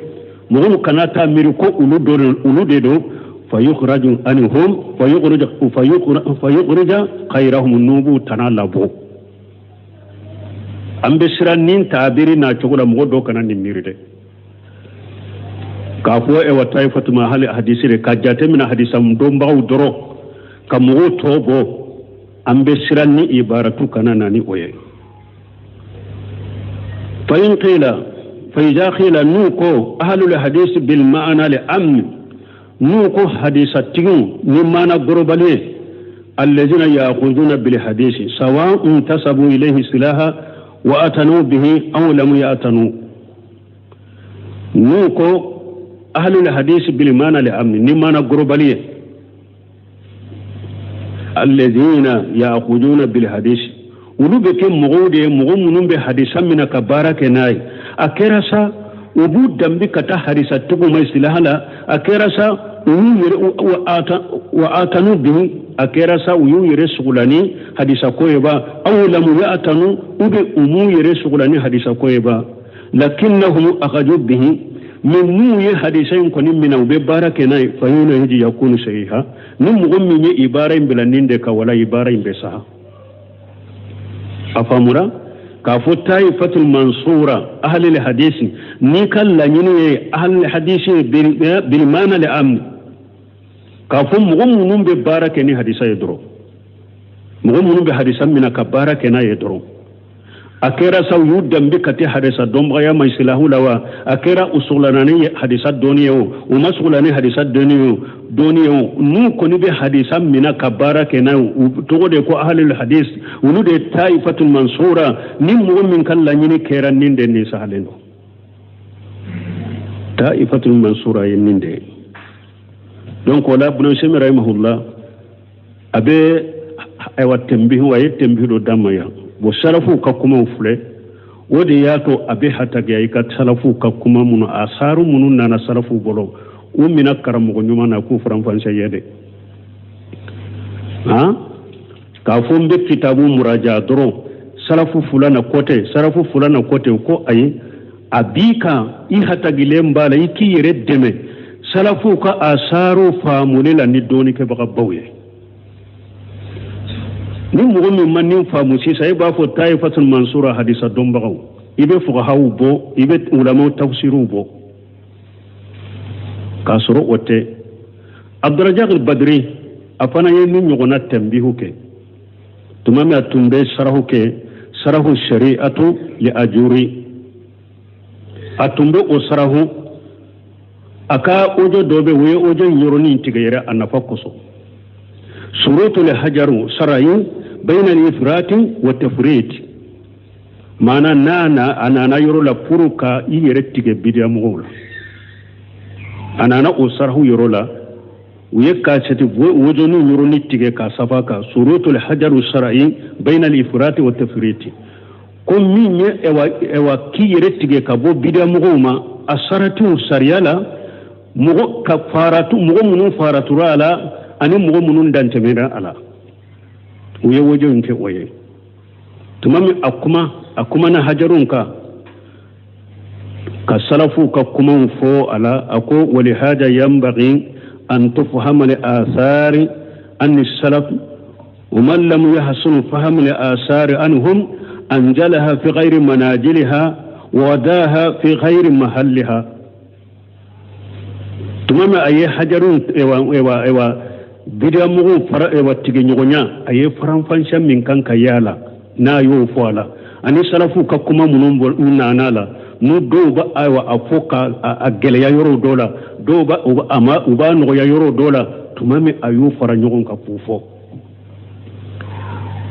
mɔgɔw kana taa miiri ko olu olu de don. فيخرج عنهم فيخرج غيرهم، n'u b'u tana labɔ. An bɛ siran nin taabiri n'a cogo la, mɔgɔ dɔw kana nin miiri dɛ, k'a fɔ ewa طائفة أهل الحديث de ka jate minɛ hadisa dɔnbagaw dɔrɔn ka mɔgɔw tɔ bɔ. An bɛ siran ni ibaratu kana na ni o ye. فإن قيل، فإذا قيل، n'u ko أهل الحديث بالمعنى العام، n'u ko hadisatigiw ni maana gorobali ye، الذين يأخذون بالحديث سواء انتسبوا إليه اصطلاحا واعتنوا به أو لم يعتنوا، n'u ko أهل الحديث بالمعنى العام ni maana gorobali ye، الذين يأخذون بالحديث، olu bɛ kɛ mɔgɔw de ye, mɔgɔ minnu bɛ hadisa minɛ ka baara kɛ n'a ye. A kɛra sa u b'u danbe ka taa hadisa tigiw ma silaha la, a kɛra sa u y'u yɛrɛ واعتنوا به, a kɛra sa u y'u yɛrɛ sugula ni hadisa ko ye ba، أو لم يعتنوا, u bɛ u m'u yɛrɛ sugula ni hadisa ko ye ba، لكنهم أخذوا به, mais n'u ye hadisa in kɔni minɛ, u bɛ baara kɛ n'a ye. فحينئذ يكون صحيحا, ni mɔgɔ min ye ibara in bila nin de kan, wala ibara in bɛ saha. A faamura k'a fɔ طائفة المنصورة أهل الحديث, n'i ka laɲini ye أهل الحديث بالمعنى العام, k'a fɔ mɔgɔ minnu bɛ baara kɛ ni hadisa ye dɔrɔn, mɔgɔ minnu bɛ hadisa minɛ ka baara kɛ n'a ye dɔrɔn, a kɛra sa u y'u danbe ka te hadisa dɔnbagaya ma isilahu la wa, a kɛra u sugulana ni hadisa dɔnni ye o, u ma sugula ni hadisa dɔnni ye o, dɔnni ye o, n'u kɔni bɛ hadisa minɛ ka baara kɛ n'a ye, u tɔgɔ de ko أهل الحديث, olu de ye طائفة المنصورة. Ni mɔgɔ min ka laɲini kɛra nin de, nin sahalen don, طائفة المنصورة ye nin de ye. Donc o la, Ibn Usaymin رحمه الله a bɛ ayiwa tɛnbihu, a ye tɛnbihu dɔ d'an ma yan. Bon, salafuw ka kumaw filɛ, o de y'a to a bɛ hatagiya i ka salafuw ka kuma minnu, a saaru minnu nana salafuw bolo, u mina karamɔgɔ ɲuman na k'u faranfasiya ye dɛ. Han, k'a fɔ n bɛ kitabu muraja dɔrɔn, salafu fulana ko tɛ, salafu fulana ko tɛ, ko ayi. A b'i kan, i hatagilen b'a la, i k'i yɛrɛ dɛmɛ salafuw ka asaru faamuli la ni dɔɔnikɛbagabaw ye. Ni mɔgɔ min ma nin faamu sisan, e b'a fɔ ta'ifatul mansura hadisa dɔnbagaw, i bɛ fuqahaw bɔ, i bɛ ulamaw tafsiriw bɔ, k'a sɔrɔ o tɛ. Abdurajak al-Badri, a fana ye nin ɲɔgɔnna tɛnbihu kɛ tuma min a tun bɛ sarahu kɛ, sarahu shari'atu li ajuri, a tun bɛ o sarahu. A ka ojo dɔ bɛ, o ye ojo in yɔrɔnin tigɛ yɛrɛ a nafa kosɔn. Surutu le hajaru sarayi bayna al-ifrati wa tafrit, maana n'a na a nana yɔrɔ la pour ka i yɛrɛ tigɛ bidiya mɔgɔw la. A nana o sarahu yɔrɔ la, u ye kasɛti wojoni yɔrɔnin tigɛ ka safa kan, surutul hajaru sarayi bayna al-ifrati wa tafriti, ko min ye ewa k'i yɛrɛ tigɛ ka bɔ bidiya mɔgɔw ma, a saratiw sariya la, mɔgɔ ka faratu, mɔgɔ minnu faratura a la ani mɔgɔ minnu dantɛmɛra a la. U ye wojo in kɛ o ye. Tuma min a kuma, a kumana hajarun kan ka salafuw ka kumaw fɔ a la, a ko walihada yanbaghi an tufhama li athari an salaf wa man lam yahsun faham li athari anhum anjalaha fi ghayri manajiliha wa wadaha fi ghayri mahalliha. Tuma min a ye hajarun ewa bidiya mɔgɔw fara ewa tigɛ ɲɔgɔnya, a ye faranfansiya min kan ka y'a la, n'a y'o fɔ a la, ani salafuw ka kuma minnu nana la, n'u dɔw b'a ayiwa a fɔ ka a gɛlɛya yɔrɔ dɔw la, dɔw b'a a ma, u b'a nɔgɔya yɔrɔ dɔw la, tuma min a y'u fara ɲɔgɔn kan k'u fɔ,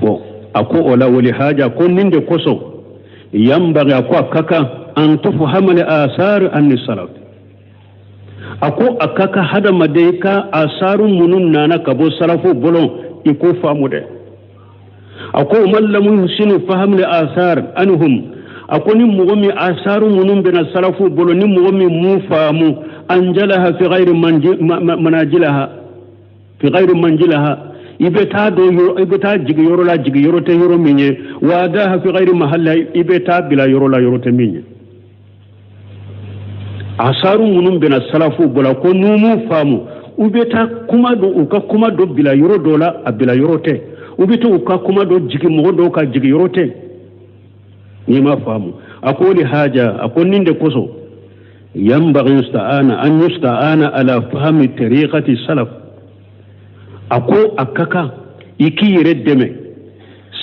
bon, a ko o la wali haja, ko nin de kosɔn yanbaghi, a ko a ka kan, an tufhama li asar an salaf, a ko a ka kan hadamaden ka asaru minnu nana ka bɔ salafu bolo, i k'o faamu dɛ. A ko man lam yuhsinu faham li asar anhum, a ko ni mɔgɔ min asaru minnu bɛna salafu bolo, ni mɔgɔ min m'u faamu, anjalaha fi ghayri manajilaha, fi ghayri manjilaha, i bɛ taa don, i bɛ taa jigin yɔrɔ la, jigin yɔrɔ tɛ yɔrɔ min ye, wadaha fi ghayri mahalla, i bɛ taa bila yɔrɔ la, yɔrɔ tɛ min ye. Asaru minnu bɛna salafu bolo, ko n'u m'u faamu, u bɛ taa kuma dɔ, u ka kuma dɔ bila yɔrɔ dɔ la, a bila yɔrɔ tɛ, u bɛ taa u ka kuma dɔ jigin mɔgɔ dɔw ka jigin yɔrɔ tɛ, n'i ma faamu. A ko li haja, a ko nin de kosɔn yanbaghi yusta'ana an yusta'ana ala fahmi tariqati salaf, a ko a ka kan i k'i yɛrɛ dɛmɛ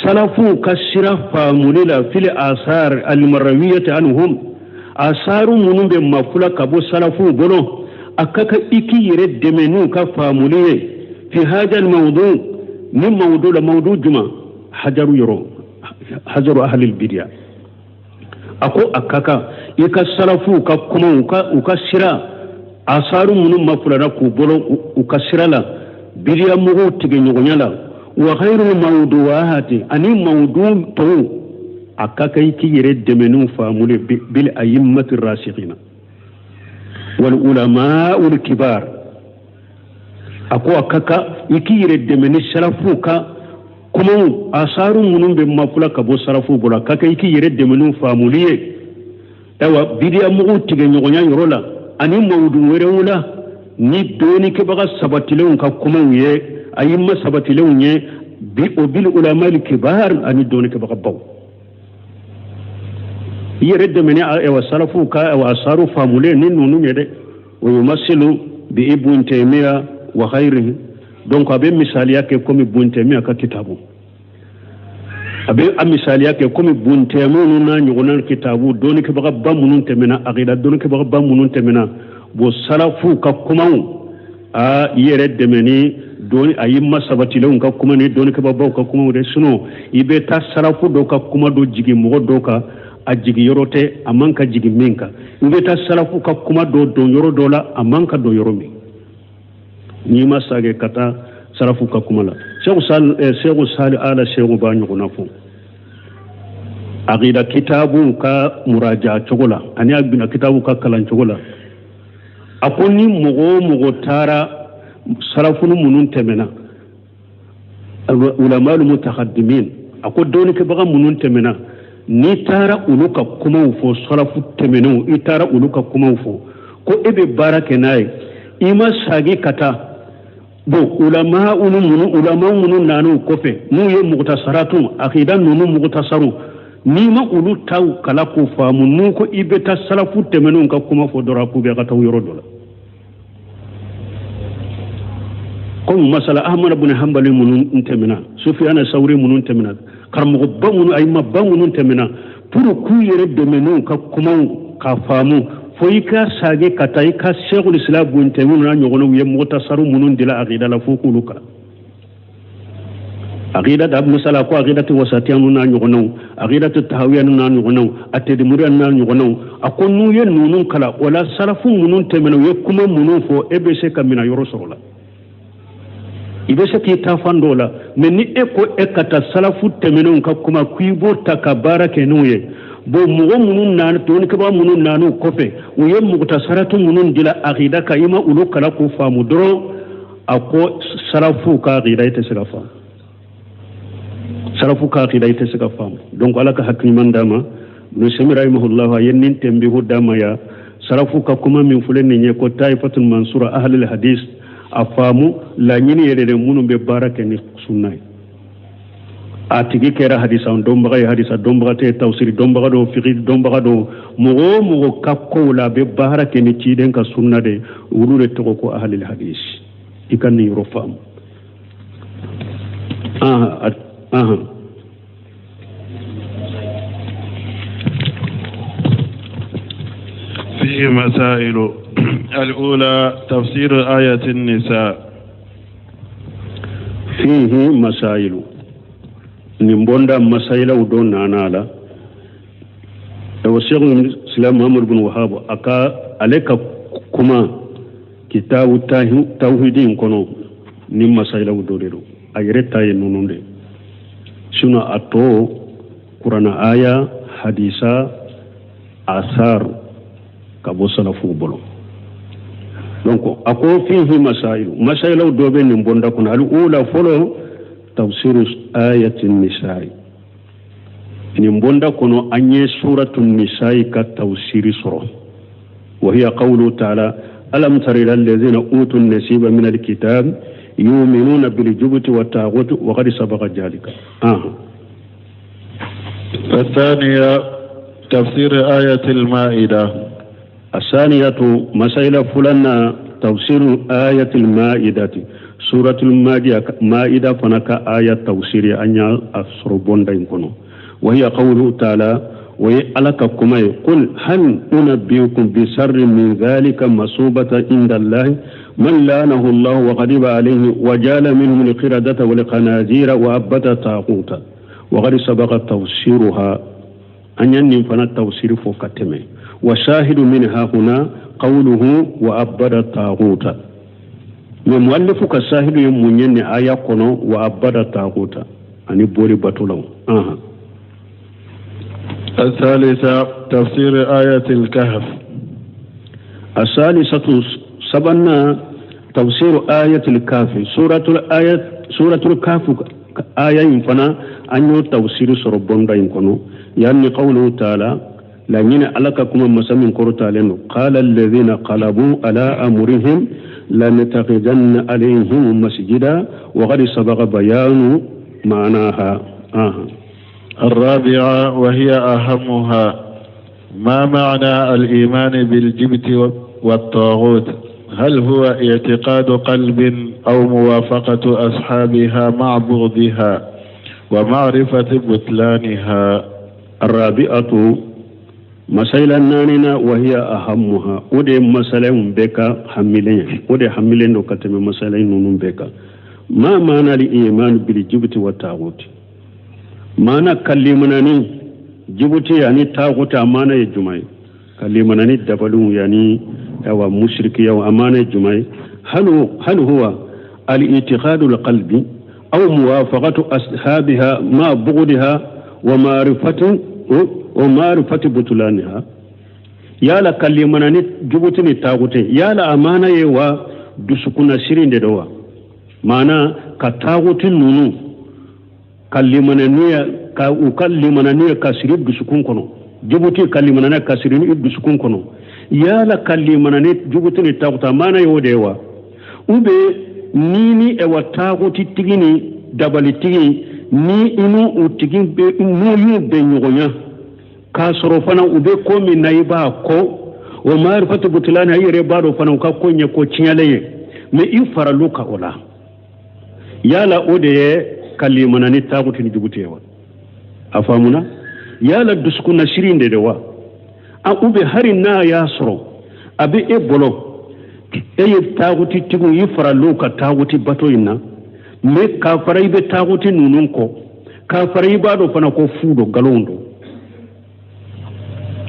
salafuw ka sira faamuli la, fil asar almarawiyati anhum, asaru minnu bɛ mafula ka bɔ salafuw bolo, a ka kan i k'i yɛrɛ dɛmɛ n'u ka faamuli ye, fi hada almawdu, ni mawdu la, mawdu juma, hajaru yɔrɔ, hajaru ahlil bidiya. A ko a ka kan i ka salafuw ka kuma, u ka sira, asaru minnu mafulana k'u bolo, u ka sira la, bidiya mɔgɔw tigɛ ɲɔgɔnya la, wa ghayru mawduwahati, ani mawdu tɔw, a ka kan i k'i yɛrɛ dɛmɛ n'u faamuli bil a'immati rasikhina wal ulama'ul kibar. A ko a ka kan i k'i yɛrɛ dɛmɛ ni salafuw ka kumaw, asaru minnu bɛ mafula ka bɔ salafuw bolo, a ka kan i k'i yɛrɛ dɛmɛ n'u faamuli ye, ayiwa, bidiya mɔgɔw tigɛ ɲɔgɔnya yɔrɔ la ani mawudu wɛrɛw la, ni dɔɔnikɛbaga sabatilenw ka kumaw ye, ayima sabatilenw ye, bi o bil ulama'il kibar, ani dɔɔnikɛbaga baw. I yɛrɛ dɛmɛ ni ayiwa salafuw ka ayiwa asaru faamulen ni ninnu ye dɛ. O yumasilu bi Ibn Taymiya wa ghayrihi, donc a bɛ misaliya kɛ komi Ibn Taymiya ka kitabu, a bɛ a misaliya kɛ komi Ibn Taymiya ninnu n'a ɲɔgɔnna kitabu, dɔɔnikɛbagaba minnu tɛmɛna, aqida dɔɔnikɛbagaba minnu tɛmɛna. Bon, salafuw ka kumaw, a i yɛrɛ dɛmɛ ni dɔɔni ayima sabatilenw ka kuma ni dɔɔnikɛbagabaw ka kumaw dɛ. Sinon i bɛ taa salafu dɔw ka kuma dɔ jigin mɔgɔ dɔw kan, a jigin yɔrɔ tɛ, a man ka jigin min kan. I bɛ taa salafu ka kuma dɔ don yɔrɔ dɔ la, a man ka don yɔrɔ min, n'i ma sagɛ ka taa salafu ka kuma la. Sɛku Sali, Sɛku Sali ala Sɛku b'a ɲɔgɔnna fɔ aqida kitabu ka muraja cogo la ani a kitabu ka kalan cogo la. A ko ni mɔgɔ o mɔgɔ taara salafunu minnu tɛmɛna, ulamalu mutaqaddimin, a ko dɔɔnikɛbaga minnu tɛmɛna. N'i taara olu ka kumaw fɔ salafu tɛmɛnenw, i taara olu ka kumaw fɔ ko e bɛ baara kɛ n'a ye, i ma sagi ka taa bon ulama unu minnu ulama minnu nan'u kɔfɛ n'u ye mugutasaratu akida ninnu mugutasaru, n'i ma olu taw kala k'u faamu, n'u ko i bɛ taa salafu tɛmɛnenw ka kuma fɔ dɔrɔn k'u bɛ ka taa yɔrɔ dɔ la. Komi masala Ahmad bin Hanbali minnu tɛmɛna, Sufiyana Sawuri minnu tɛmɛna, karamɔgɔba minnu ayimaba minnu tɛmɛna, pour k'u yɛrɛ dɛmɛ n'u ka kumaw k'a faamu, fo i ka sagi ka taa i ka Sɛkul Islam bun Taymiya n'a ɲɔgɔnnaw ye mugutasaru minnu dila akida la, fo k'olu kalan. Akida da masala ko akida ti wasatiya ninnu n'a ɲɔgɔnnaw, akida ti tahawiya ninnu n'a ɲɔgɔnnaw, a tɛdimuriya n'a ɲɔgɔnnaw, a ko n'u ye ninnu kalan, o la salafu minnu tɛmɛna u ye kuma minnu fɔ, e bɛ se ka minɛ yɔrɔ sɔrɔ la, i bɛ se k'i ta fan dɔw la. Mɛ ni e ko e ka taa salafu tɛmɛnenw ka kuma k'i b'o ta ka baara kɛ n'o ye, bon mɔgɔ minnu nana, dɔnnikɛbaa minnu nan'u kɔfɛ, u ye mugutasaratu minnu dila akida kan, i ma olu kalan k'u faamu dɔrɔn, a ko salafu ka akida i tɛ se ka faamu, salafu ka akida i tɛ se ka faamu. Donc ala ka hakili ɲuman d'a ma. Ibn Taymiyyah rahimahullah a ye nin tɛnbihu d'a ma ya salafu ka kuma min filɛ nin ye ko taifatul mansura ahlul hadis, a faamu laɲini yɛrɛ de minnu bɛ baara kɛ ni sunna ye. A tigi kɛra hadisa dɔnbaga ye, hadisa dɔnbaga tɛ, tafsiri dɔnbaga don, fiqh dɔnbaga don, mɔgɔ o mɔgɔ ka kow la a bɛ baara kɛ ni ciden ka sunna de, olu de tɔgɔ ko ahlul hadis. I ka nin yɔrɔ faamu. فيه مسائل. الأولى تفسير آية النساء. فيه مسائل نبوندا مسائل ودون نانا لا الشيخ الإسلام محمد بن وهاب أكا عليك كما كتاب التوحيد كنو نم مسائل ودوريرو أيرتا ينونون دي شنو أتو قرآن آية حديثة آثار كابو سلفو بلو. Donc ako fihi masailu masailu dobe nin bonda kun al ula folo tafsiru ayatin nisa'i nin bonda kono anye suratun nisa'i ka tafsiri soro wa hiya qawlu ta'ala alam tara ila allazina utu an-nasiba min al-kitab yu'minuna bil jubti wat taghut wa qad sabaqa jalika. الثانية تفسير آية المائدة. الثانية مسائل فلنا تفسير آية المائدة سورة المائدة فنك آية تفسير أن أصربون دينكم وهي قوله تعالى ويألك كما قل هل أنبئكم بشر من ذلك مصوبة عند الله من لعنه الله وغضب عليه وجعل منهم القردة والخنازير وعبد الطاغوت وقد سبق تفسيرها أن ينفن التفسير فوق التمي وشاهد منها هنا قوله وأبد الطاغوت من مؤلفك الشاهد يمنين آية قنو وأبد الطاغوت أني بوري بطلو. الثالثة تفسير آية الكهف. الثالثة سبنا تفسير آية الكهف سورة الآية سورة الكهف آية ينفنا أن تفسير سربون دين يعني قوله تعالى لأننا علىك كما مسمين كرتالين قال الذين قلبوا على أمرهم لنتخذن عليهم مسجدا وقد سبق بيان معناها. الرابعة وهي أهمها ما معنى الإيمان بالجبت والطاغوت؟ هل هو اعتقاد قلب أو موافقة أصحابها مع بغضها ومعرفة بطلانها؟ الرابعة مسائل ناننا وهي أهمها ودي مسألة بك حملين ودي حملين وكتم مسألة نون بك ما معنى الإيمان بالجبت والطاغوت؟ معنى كلمناني جبت يعني طاغوت أمانة الجمعي كلمناني دبلو يعني أو مشرك أو أمانة الجمعي هل هو الاعتقاد القلبي أو موافقة أصحابها مع بغضها ومعرفة بطلانها؟ يالا كلمناني جبتني تاغوتي يالا أمانة يوا دسكنا سيرين دوا معنى كتاغوتي نونو كلمناني ka u ka limanani ka siri dusukun kɔnɔ jubuti ka limanani ka siri i dusukun kɔnɔ yala ka limanani jubuti ni taguta maana y'o de ye wa ou bien ni ni ewa taguti tigi ni dabalitigi ni i n'u tigi n'u y'u bɛn ɲɔgɔnya k'a sɔrɔ fana u bɛ ko min na i b'a kɔ o maarifatu butulani i yɛrɛ b'a dɔn fana u ka ko ɲɛ ko tiɲɛlen ye mais i faral'u kan o la yala o de ye ka limana ni taguti ni jubuti ye wa a faamuna yala dusukunnasiri in de de wa a ou bien hari n'a y'a sɔrɔ a bɛ e bolo e ye taguti tigiw i faral'u ka taguti bato in na mais k'a fara i bɛ taguti ninnu kɔ k'a fara i b'a dɔn fana ko fu don nkalon don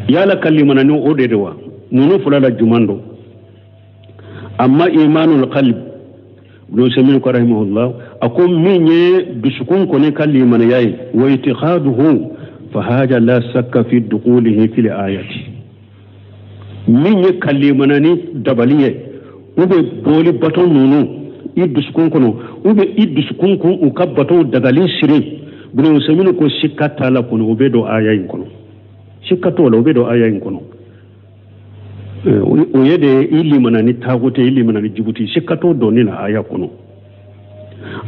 yala ka limana ni o de de wa ninnu fila la juman don amma imanul qalb Ibn Usaymin ko rahimahullah a ko min ye dusukun kɔni ka limanaya ye wa itiqaduhu fa haja la sakka fi dukulihi fil ayati min ye ka limana ni dabali ye u bɛ boli bato ninnu i dusukun kɔnɔ u bɛ i dusukun kun u ka bato dagali siri Ibn Usaymin ko sikka t'a la kɔni o bɛ don aya in kɔnɔ sikka t'o la o bɛ don aya in kɔnɔ o ye de i limana ni taagute i limana ni jibuti sikka t'o donni na aya kɔnɔ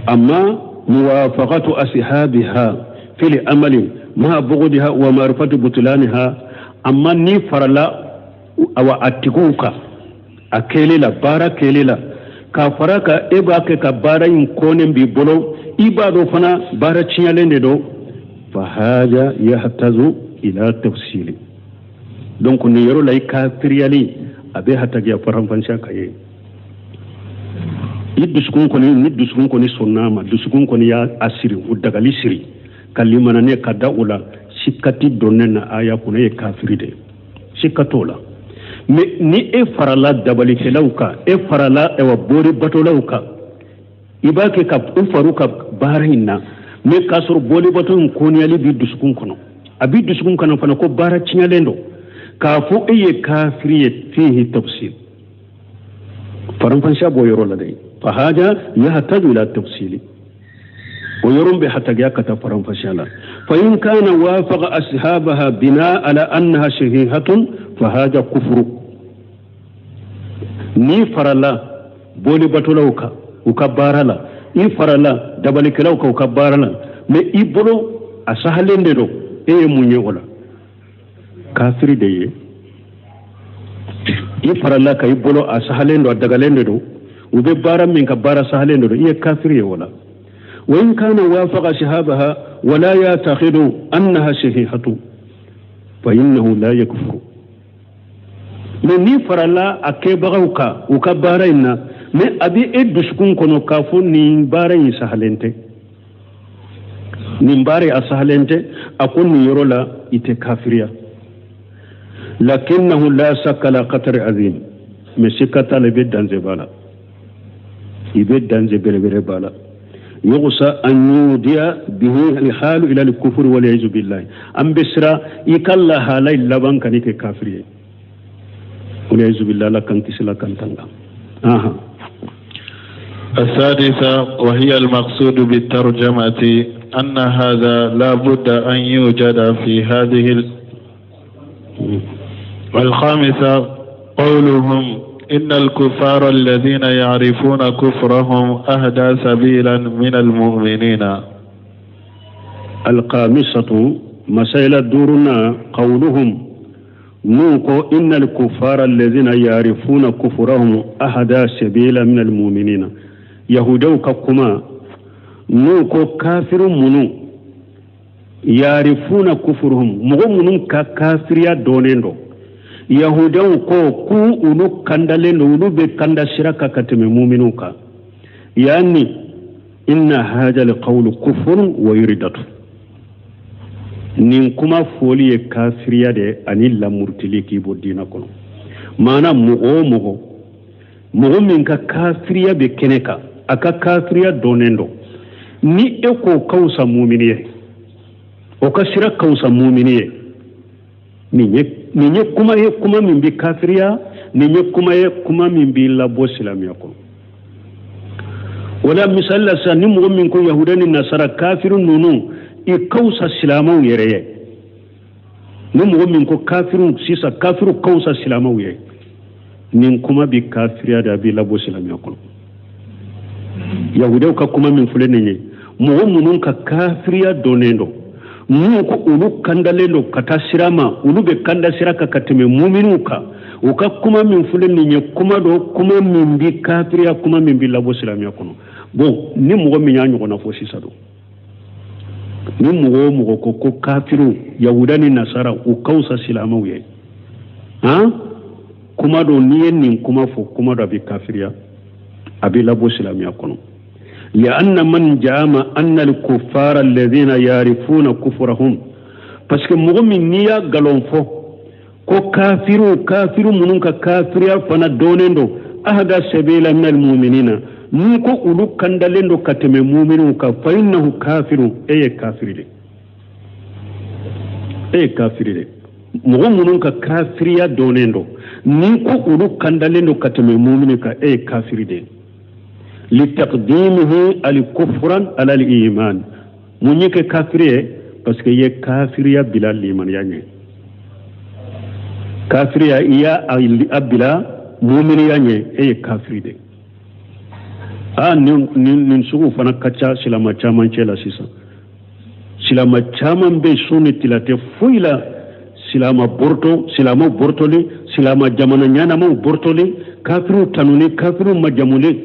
amma muwafaqatu ashabiha fil amali ma bughdiha wa ma'rifati butulaniha amma ni farala awa a tigiw kan a kɛli la baara kɛli la k'a fara ka e b'a kɛ ka baara in kɔnnen b'i bolo i b'a dɔn fana baara tiɲɛlen de don fa haja yahtazu ila tafsili donc nin yɔrɔ la i kafiriyali a bɛ hatagiya faranfasiya ka ye i dusukun kɔni ni dusukun kɔni sɔnna a ma dusukun kɔni y'a siri o dagali siri ka limanane ka da o la sikka ti donnen na aya kɔnɔ e ye kafiri de ye sikka t'o la mais ni e farala dabalikɛlaw kan e farala ɛwa bori batolaw kan i b'a kɛ ka u far'u ka baara in na mais k'a sɔrɔ boli bato in koniyali b'i dusukun kɔnɔ a b'i dusukun kɔnɔ fana ko baara tiɲɛlen don k'a fɔ e ye kafiri ye fihi tafsir faranfasiya b'o yɔrɔ la dɛ fa haja yahtaju ila tafsili o yɔrɔ bɛ hatagiya ka taa faranfasiya la fa in kana wafaqa ashabaha bina ala annaha sahihatun fa haja kufuru n'i farala boli batolaw kan u ka baara la i farala dabalikɛlaw kan u ka baara la mais i bolo a sahalen de don e ye mun ye o la kafiri de ye i farala ka i bolo a sahalen don a dagalen de don u bɛ baara min ka baara sahalen de don i ye kafiri ye o la wa in kana wafaqa shahabaha wala yatakidu annaha sahihatu fa innahu la yakfuru mais n'i farala a kɛbagaw kan u ka baara in na mais a bɛ e dusukun kɔnɔ k'a fɔ nin baara in sahalen tɛ nin baara in a sahalen tɛ a ko nin yɔrɔ la i tɛ kafiriya lakinnahu la sakka la khatari azim mais sikka t'a la i bɛ danger ba la i bɛ danger belebele ba la yughsa an yudiya bihi alhalu ila alkufri wal iyazu billahi an bɛ siran i ka lahala laban ka n'i kɛ kafiri ye wal iyazu billahi ala k'an kisi ala k'an tanga. السادسة وهي المقصود بالترجمة أن هذا لا بد أن يوجد في هذه والخامسة قولهم إن الكفار الذين يعرفون كفرهم أهدى سبيلا من المؤمنين. الخامسة مسألة دورنا قولهم نوكو إن الكفار الذين يعرفون كفرهم أهدى سبيلا من المؤمنين يهودو كما نوكو كافر منو يعرفون كفرهم مغو منو كافريا دونين yahudaw ko ku olu kandalen don olu bɛ kanda sira kan ka tɛmɛ muminuw kan yaani inna haja alqawlu kufrun wa yuridatu nin kuma foli ye kafiriya de ani lamurutili k'i bɔ diina kɔnɔ maana mɔgɔ o mɔgɔ mɔgɔ min ka kafiriya bɛ kɛnɛ kan a ka kafiriya dɔnnen don ni e k'o ka fisa mumini ye o ka sira ka fisa mumini ye nin ye kuma ye kuma min bɛ kafiriya nin ye kuma ye kuma min b'i labɔ silamɛya kɔnɔ o la misali la sisan ni mɔgɔ min ko yahuda ni nasara kafiri ninnu i ka wusa silamɛw yɛrɛ ye. Ni mɔgɔ min ko kafiriw sisan, kafiriw ka wusa silamɛw ye, nin kuma bi kafiriya de, a b'i labɔ silamɛya kɔnɔ. Yahudiyaw ka kuma min filɛ nin ye, mɔgɔ minnu ka kafiriya dɔnnen don, minnu ko olu kandalen don ka taa sira ma, olu bɛ kanda sira kan ka tɛmɛ muminiw kan, u ka kuma min filɛ nin ye, kuma don, kuma min bi kafiriya, kuma min bi labɔ silamɛya kɔnɔ. Bon, ni mɔgɔ min y'a ɲɔgɔnna fɔ sisan don, ni mɔgɔ o mɔgɔ ko ko kafiriw, yahuda ni nasara, u ka wusa silamɛw ye, han, kuma don, n'i ye nin kuma fɔ, kuma don a bɛ kafiriya, a bɛ labɔ silamɛya kɔnɔ. Lianna man jaama anna alkuffara alladhina yarifuna kufrahum, parce que mɔgɔ min n'i y'a galon fɔ ko kafiriw, kafiri minnu ka kafiriya fana dɔnnen don, ahda sabila min almuminina, n'u ko olu kandalen don ka tɛmɛ muminiw kan, fa innahu kafiru, e ye kafiri de, e ye kafiri de. Mɔgɔ minnu ka kafiriya dɔnnen don, n'i ko olu kandalen don ka tɛmɛ mumini kan, e ye kafiri de. Litaqdimihi alikufran ala aliman, mun y'i kɛ kafiri ye? Parce que i ye kafiriya bila limaniya ɲɛ, kafiriya i y'a a bila muminiya ɲɛ, e ye kafiri de. Aa, nin sugu fana ka ca silama caman cɛ la sisan. Silama caman bɛ su ni tila tɛ foyi la, silama borto, silamaw bortoli, silama jamana ɲɛnamaw bortoli, kafiriw tanuni, kafiriw majamuli.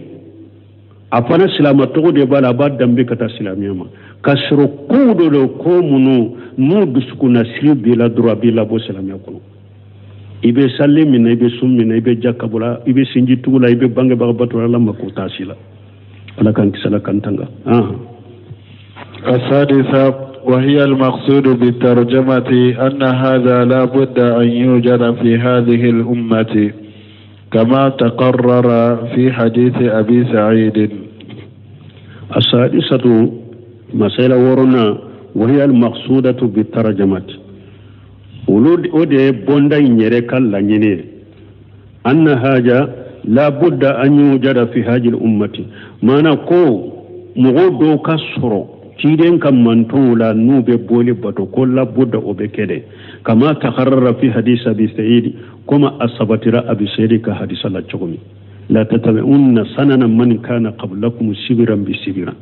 A fana silama tɔgɔ de b'a la, a b'a danbe ka taa silamɛya ma, ka sɔrɔ kow dɔ don, ko minnu n'u dusukunnasiri b'i la dɔrɔn, a b'i labɔ silamɛya kɔnɔ. I bɛ sali min na, i bɛ sun min na, i bɛ jaka bɔ la, i bɛ sinji tugu la, i bɛ bangebaga bato, Ala mako t'a si la. Ala k'an kisi, Ala k'an tanga. السادسة وهي المقصود بالترجمة أن هذا لا بد أن يوجد في هذه الأمة كما تقرر في حديث أبي سعيد. السادسة مسألة ورنا وهي المقصودة بالترجمة olu o de ye bonda in yɛrɛ ka laɲini ye, anna haja la budda an yujada fi hajil ummati, mana ko mɔgɔ dɔw ka sɔrɔ ciden ka mantonw la n'u bɛ boli bato, ko la budda o bɛ kɛ dɛ, kama takarrara fi hadisi abi sa'id, koma a sabatira abi sa'id ka hadisa la cogo min, la tatabi'unna sanana man kana qablakum sibiran bi sibiran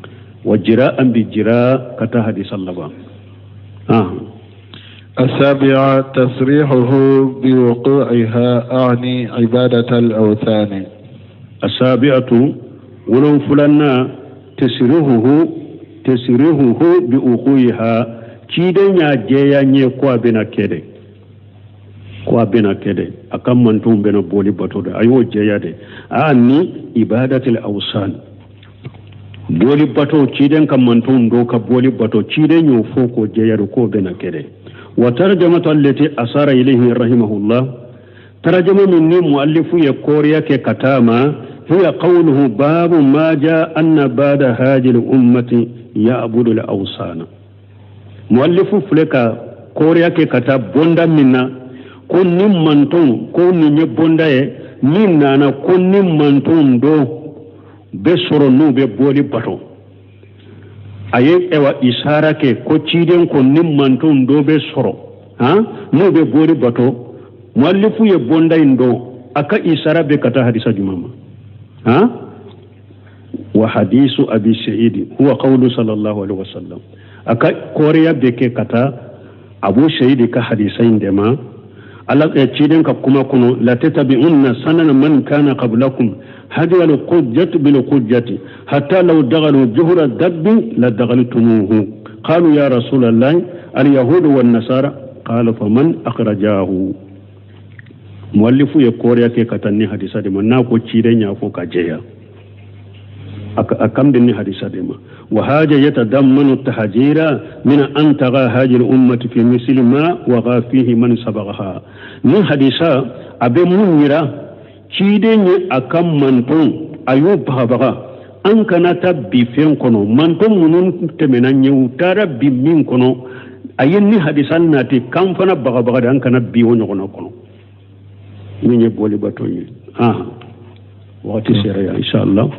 wa jira'an bi jira, ka taa hadisa laban. السابعة تصريحه بوقوعها أعني عبادة الأوثان. السابعة ولو فلنا تسريحه بوقوعها, ciden y'a jɛya n ye ko a bɛna kɛ dɛ, ko a bɛna kɛ dɛ, a ka mantonw bɛna boli bato dɛ, a y'o jɛya dɛ. A ni ibadatil awsan, boli bato, ciden ka mantonw dɔw ka boli bato, ciden y'o fɔ k'o jɛya dɛ, k'o bɛna kɛ dɛ. Wa tarjamatu allati asara ilayhi rahimahullah, tarjama min ni muallifu ye koriya kɛ ka taa ma, hiya qawluhu babu ma ja anna ba'da hadhihi al-ummati ya'budu al-awsana. Muallifu filɛ ka koriya kɛ ka taa bonda min na, ko ni manton, ko nin ye bonda ye min nana ko ni manton dɔ bɛ sɔrɔ n'u bɛ boli bato. A ye ɛwa isara kɛ ko ciden ko ni manton dɔ bɛ sɔrɔ han n'u bɛ boli bato. Muallifu ye bonda in dɔn, a ka isara bɛ ka taa hadisa jumɛn ma? Han, wa hadisu abi sa'id huwa qawlu sallallahu alaihi wasallam, a ka koriya bɛ kɛ ka taa abu sa'id ka hadisa in de ma, ala ciden ka kuma kɔnɔ, la tatabi'unna sanana man kana qablakum hadiya al-qujjati bil qujjati hatta law daghalu juhra dabbi la daghaltumuhu, qalu ya rasulallah al-yahud wan nasara, qala faman akhrajahu. Muallifu ye koriya kɛ ka taa ni hadisa de ma, n'a ko ciden y'a fɔ ka jɛya, a kan bɛ ni hadisa de ma. Wa haja yatadammanu tahajira min an taga haji ummati fi misli ma waga fihi man sabagaha. Ni hadisa a bɛ mun yira? Ciden ye a ka manton a y'o bagabaga an kana taa bi fɛn kɔnɔ, manton minnu tɛmɛna ɲɛ, u taara bi min kɔnɔ, a ye ni hadisa nati k'an fana bagabaga de, an kana bi o ɲɔgɔnna kɔnɔ min ye boli bato ye. Wagati sera yan, inshallah.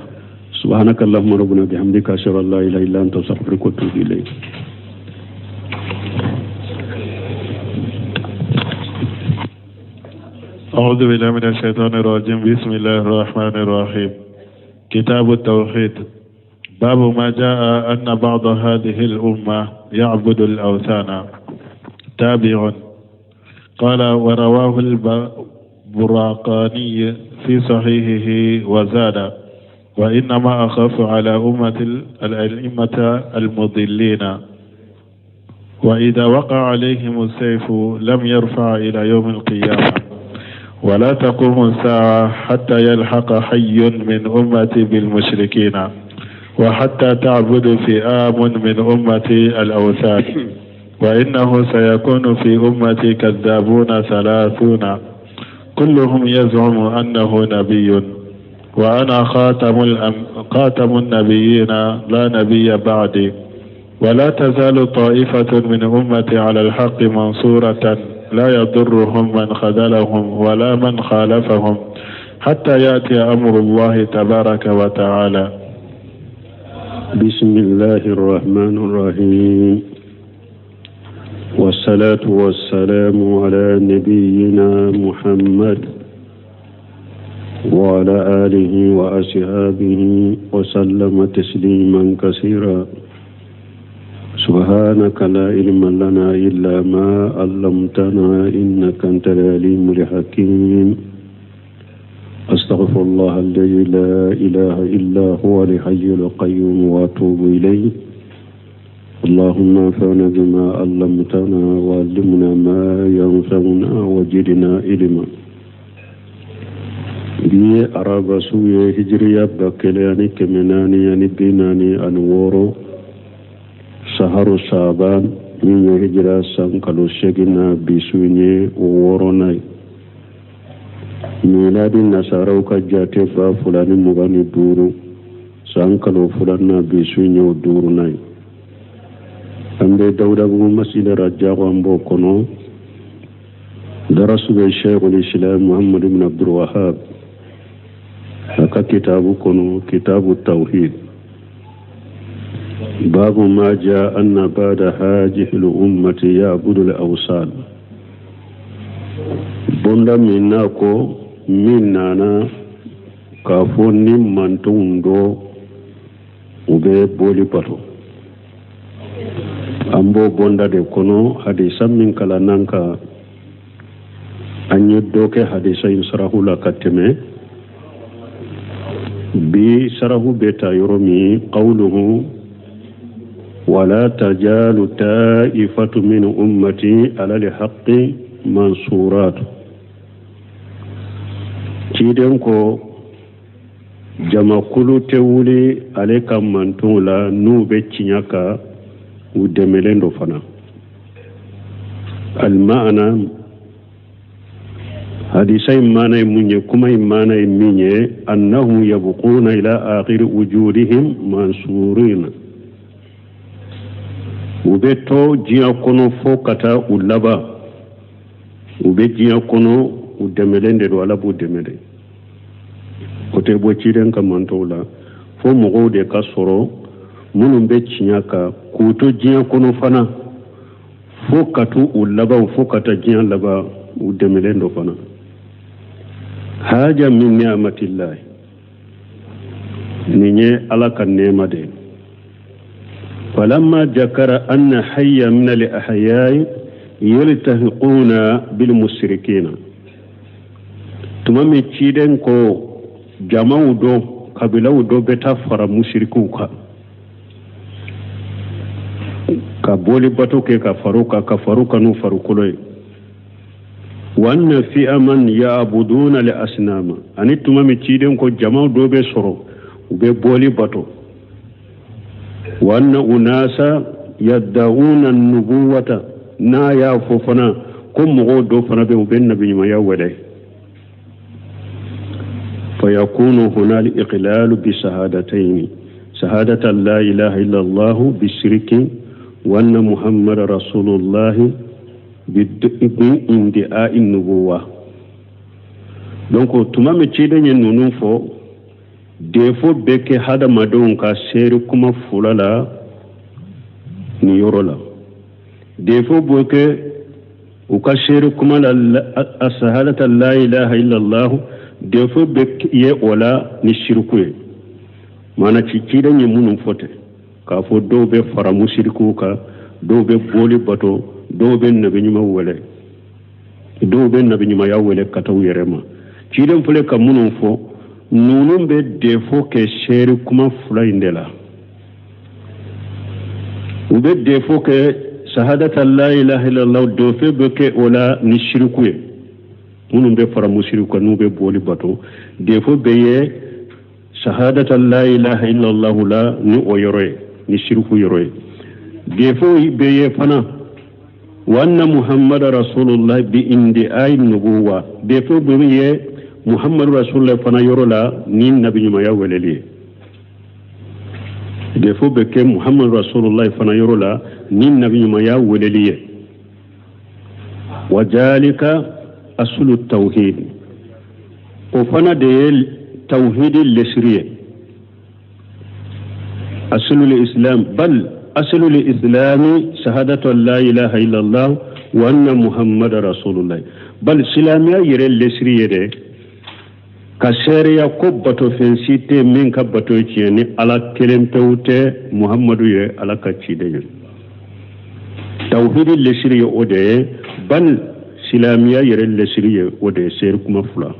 Subhanaka allahumma rabbana bihamdika, ashhadu an la ilaha illa anta, astaghfiruka wa atubu ilayk. أعوذ بالله من الشيطان الرجيم بسم الله الرحمن الرحيم كتاب التوحيد باب ما جاء أن بعض هذه الأمة يعبد الأوثان تابع قال ورواه البراقاني في صحيحه وزاد وإنما أخاف على أمة الأئمة المضلين وإذا وقع عليهم السيف لم يرفع إلى يوم القيامة ولا تقوم الساعة حتى يلحق حي من أمتي بالمشركين وحتى تعبد فئام من أمتي الأوثان وإنه سيكون في أمتي كذابون 30 كلهم يزعم أنه نبي وأنا خاتم النبيين لا نبي بعدي ولا تزال طائفة من أمتي على الحق منصورة لا يضرهم من خذلهم ولا من خالفهم حتى يأتي أمر الله تبارك وتعالى. بسم الله الرحمن الرحيم، والصلاة والسلام على نبينا محمد وعلى آله وأصحابه وسلم تسليما كثيرا. سبحانك لا علم لنا إلا ما علمتنا إنك أنت العليم الحكيم. أستغفر الله الذي لا إله إلا هو الحي القيوم وأتوب إليه. اللهم انفعنا بما علمتنا وعلمنا ما ينفعنا وزدنا علما. Bi ye araba su ye, hijiriya 1446, saharu saban, min ye hijira san kalo 8 na, bi su ye o 6nan ye. Miladi nasaraw ka jate 2025, san kalo 2nan, bi su ye o 5nan ye. An bɛ Dawudabugu masjid Rajago, an b'o kɔnɔ. Darasu bɛ Sheikhul Islam Muhammad ibn Abdul Wahab a ka kitabu kɔnɔ, kitabu tawhid, babu ma jaa anna ba'da hajihi al-ummati ya'budu al-awsan. Bonda min n'a ko min nana k'a fɔ ni mantonw dɔ u bɛ boli bato, an b'o bonda de kɔnɔ. Hadisa min kalannan ka an ye dɔ kɛ hadisa in sarahu la ka tɛmɛ. Bi sarahu bɛ ta yɔrɔ min, qawluhu wala tajalu ta'ifatu min ummati ala alhaqqi mansurat. Ciden ko jamakulu tɛ wuli ale ka mantonw la n'u bɛ tiɲɛ kan, u dɛmɛlen don fana. Almaana, hadisa in maana ye mun ye? Kuma in maana ye min ye, annahum yabquna ila akhiri wujudihim mansurina, u bɛ to diɲɛ kɔnɔ fo ka taa u laban, u bɛ diɲɛ kɔnɔ, u dɛmɛlen de don, Ala b'u dɛmɛ de. O tɛ bɔ ciden ka mantɔw la, fo mɔgɔw de ka sɔrɔ minnu bɛ tiɲɛ kan k'u to diɲɛ kɔnɔ fana fo ka t'u u laban, fo ka taa diɲɛ laban, u dɛmɛlen don fana. Haja min ni'amatillahi, nin ye Ala ka nɛɛma de ye. Falamma jakara anna hayya min al-ahyai yaltahiquna bil mushrikina, tuma min ciden ko jamaw dɔ, kabilaw dɔ bɛ taa fara musirikiw kan ka boli bato kɛ ka far'u kan, ka far'u kan n'u farikolo ye. Wa anna fi'aman ya'buduna li asnama, ani tuma min ciden ko jamaw dɔ bɛ sɔrɔ u bɛ boli bato. Wa anna unasa yadda'una nubuwata, n'a y'a fɔ fana ko mɔgɔw dɔ fana bɛ u bɛ nabiɲumanya wele. Fayakunu huna al-iqlalu bi shahadatayn, shahadata la ilaha illa Allah bi shirki wa anna Muhammad rasulullah bi indi'a nubuwa. Donc tuma min ciden ye ninnu fɔ, defo bɛ kɛ hadamadenw ka seere kuma fila la nin yɔrɔ la. Defo bɛ kɛ U ka seere kuma la asahadata la ilaha illallah, defo bɛ ye o la ni siriku ye. Maana ci ciden ye minnu fɔ ten k'a fɔ dɔw bɛ fara musirikuw kan, dɔw bɛ boli bato, dɔw bɛ nabiɲuman wele, dɔw bɛ nabiɲumanya wele ka taa u yɛrɛ ma. Ciden filɛ ka minnu fɔ, ninnu bɛ defo kɛ seere kuma fila in de la. U bɛ defo kɛ sahadata la ilaha illallah, defo bɛ kɛ o la ni siriku ye. Minnu bɛ fara musiriku kan, n'u bɛ boli bato, defo bɛ ye sahadata la ilaha illallah la ni o yɔrɔ ye, ni siriku yɔrɔ ye. Defo bɛ ye fana wa anna muhammada rasulullah bi indi'ai nubuwa, defo bɛ ye muhammadu rasulullah fana yɔrɔ la ni nabiɲumanya weleli ye. Defo bɛ kɛ muhammadu rasulullah fana yɔrɔ la ni nabiɲumanya weleli ye. Wa jalika asulu tawhid, o fana de ye tawhidi lesiri ye. Asulul islam, bal asulul islami shahadatu an la ilaha illallah wa anna muhammada rasulullah. Bal silamɛya yɛrɛ lesiri ye dɛ ka seereya ko batofɛn si tɛ min ka bato ye tiɲɛ ni Ala kelen pewu tɛ, Muhammadu ye Ala ka ciden ye. Tawhidi lesiri ye o de ye, bal silamɛya yɛrɛ lesiri ye o de ye, seere kuma fila.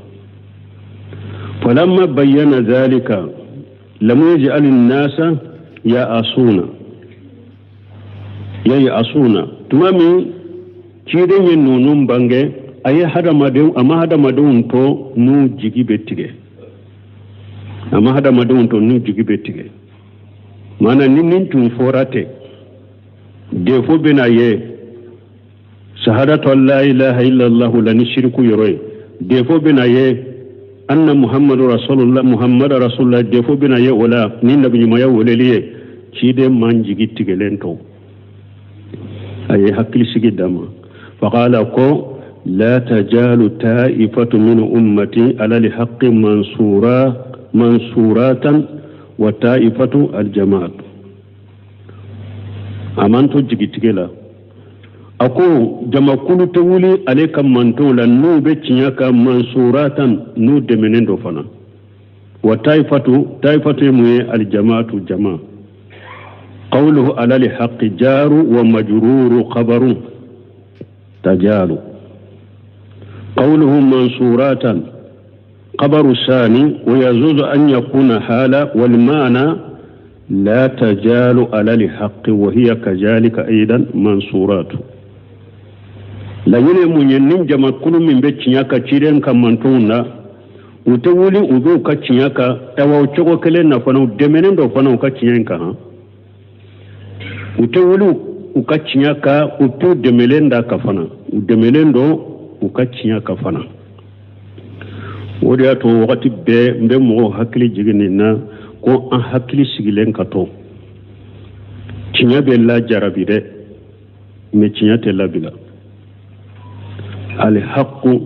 Falamma bayyana zalika lam yaj'al an-nasa ya'asuna ya'asuna. Tuma min ciden ye ninnu bange, a ye hadamadenw, a ma hadamadenw to n'u jigi bɛ tigɛ, a ma hadamadenw to n'u jigi bɛ tigɛ. Maana ni nin tun fɔra ten, defo bɛna ye sahadatu an la ilaha illallah la ni shiriku yɔrɔ ye, defo bɛna ye anna muhammadu rasulullah, muhammadu rasulullah, defo bɛna ye o la ni nabiɲumanya weleli ye. Ciden man jigi tigɛlen to, a ye hakilisigi d'a ma. Faqala ko la tajalu ta'ifatu min ummati ala lhaqqi mansura mansuratan wa ta'ifatu aljamaat. A man to jigitigɛ la, a ko jamakulu tɛ wuli ale ka mantonw la n'u bɛ tiɲɛ kan, mansuratan, n'u dɛmɛnen dɔ fana. Wa taifatu, taifatu ye mun ye? Aljamaatu, jama. Qawluhu ala lhaqqi jaru wa majruru khabaru tajalu. Qawluhu mansuratan khabaru sani wa yajuzu an yakuna hala wal ma'na la tajalu ala lhaqqi wa hiya kazalika aidan mansuratu. Laɲini ye mun ye? Ni jamakulu min bɛ tiɲɛ kan ciden ka mantonw na, u tɛ wuli, u b'u ka tiɲɛ kan. Awa, o cogo kelen na fana, u dɛmɛnen dɔ fana u ka tiɲɛ in kan. U tɛ wuli u ka tiɲɛ kan, u t'u dɛmɛlen da ka fana, u dɛmɛlen don u ka tiɲɛ kan fana. O de y'a to wagati bɛɛ n bɛ mɔgɔw hakili jigin nin na ko an hakili sigilen ka to. Tiɲɛ bɛ lajarabi dɛ, mɛ tiɲɛ tɛ labila. Alhaqqu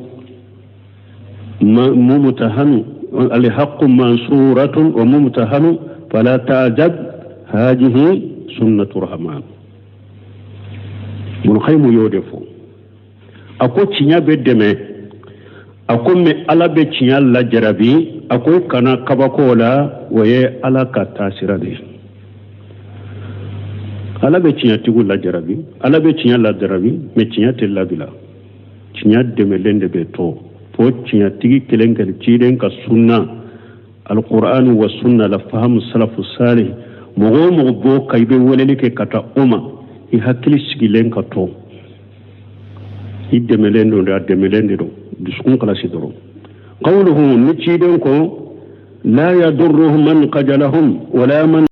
mumtahanu, alhaqqu mansuratun wa mumtahanu, fala ta'jab, hadihi sunnatu rahman. Ibn Qayyim y'o de fɔ. A ko tiɲɛ bɛ dɛmɛ, a ko mɛ Ala bɛ tiɲɛ lajarabi. A ko kana kabako la, o ye Ala ka taasira de ye. Ala bɛ tiɲɛtigiw lajarabi, Ala bɛ tiɲɛ lajarabi, mɛ tiɲɛ tɛ labila. Tiɲɛ dɛmɛlen de bɛ to fo tiɲɛtigi kelen kelen. Ciden ka sunna, alquran wa sunna la fahamu salafu salih, mɔgɔ o mɔgɔ b'o kan, i bɛ weleli kɛ ka taa o ma, i hakili sigilen ka to, i dɛmɛlen don, a dɛmɛlen de don, dusukun kalasi dɔrɔn. Qawluhu, ni ciden ko la yadurruhum man qajalahum wala man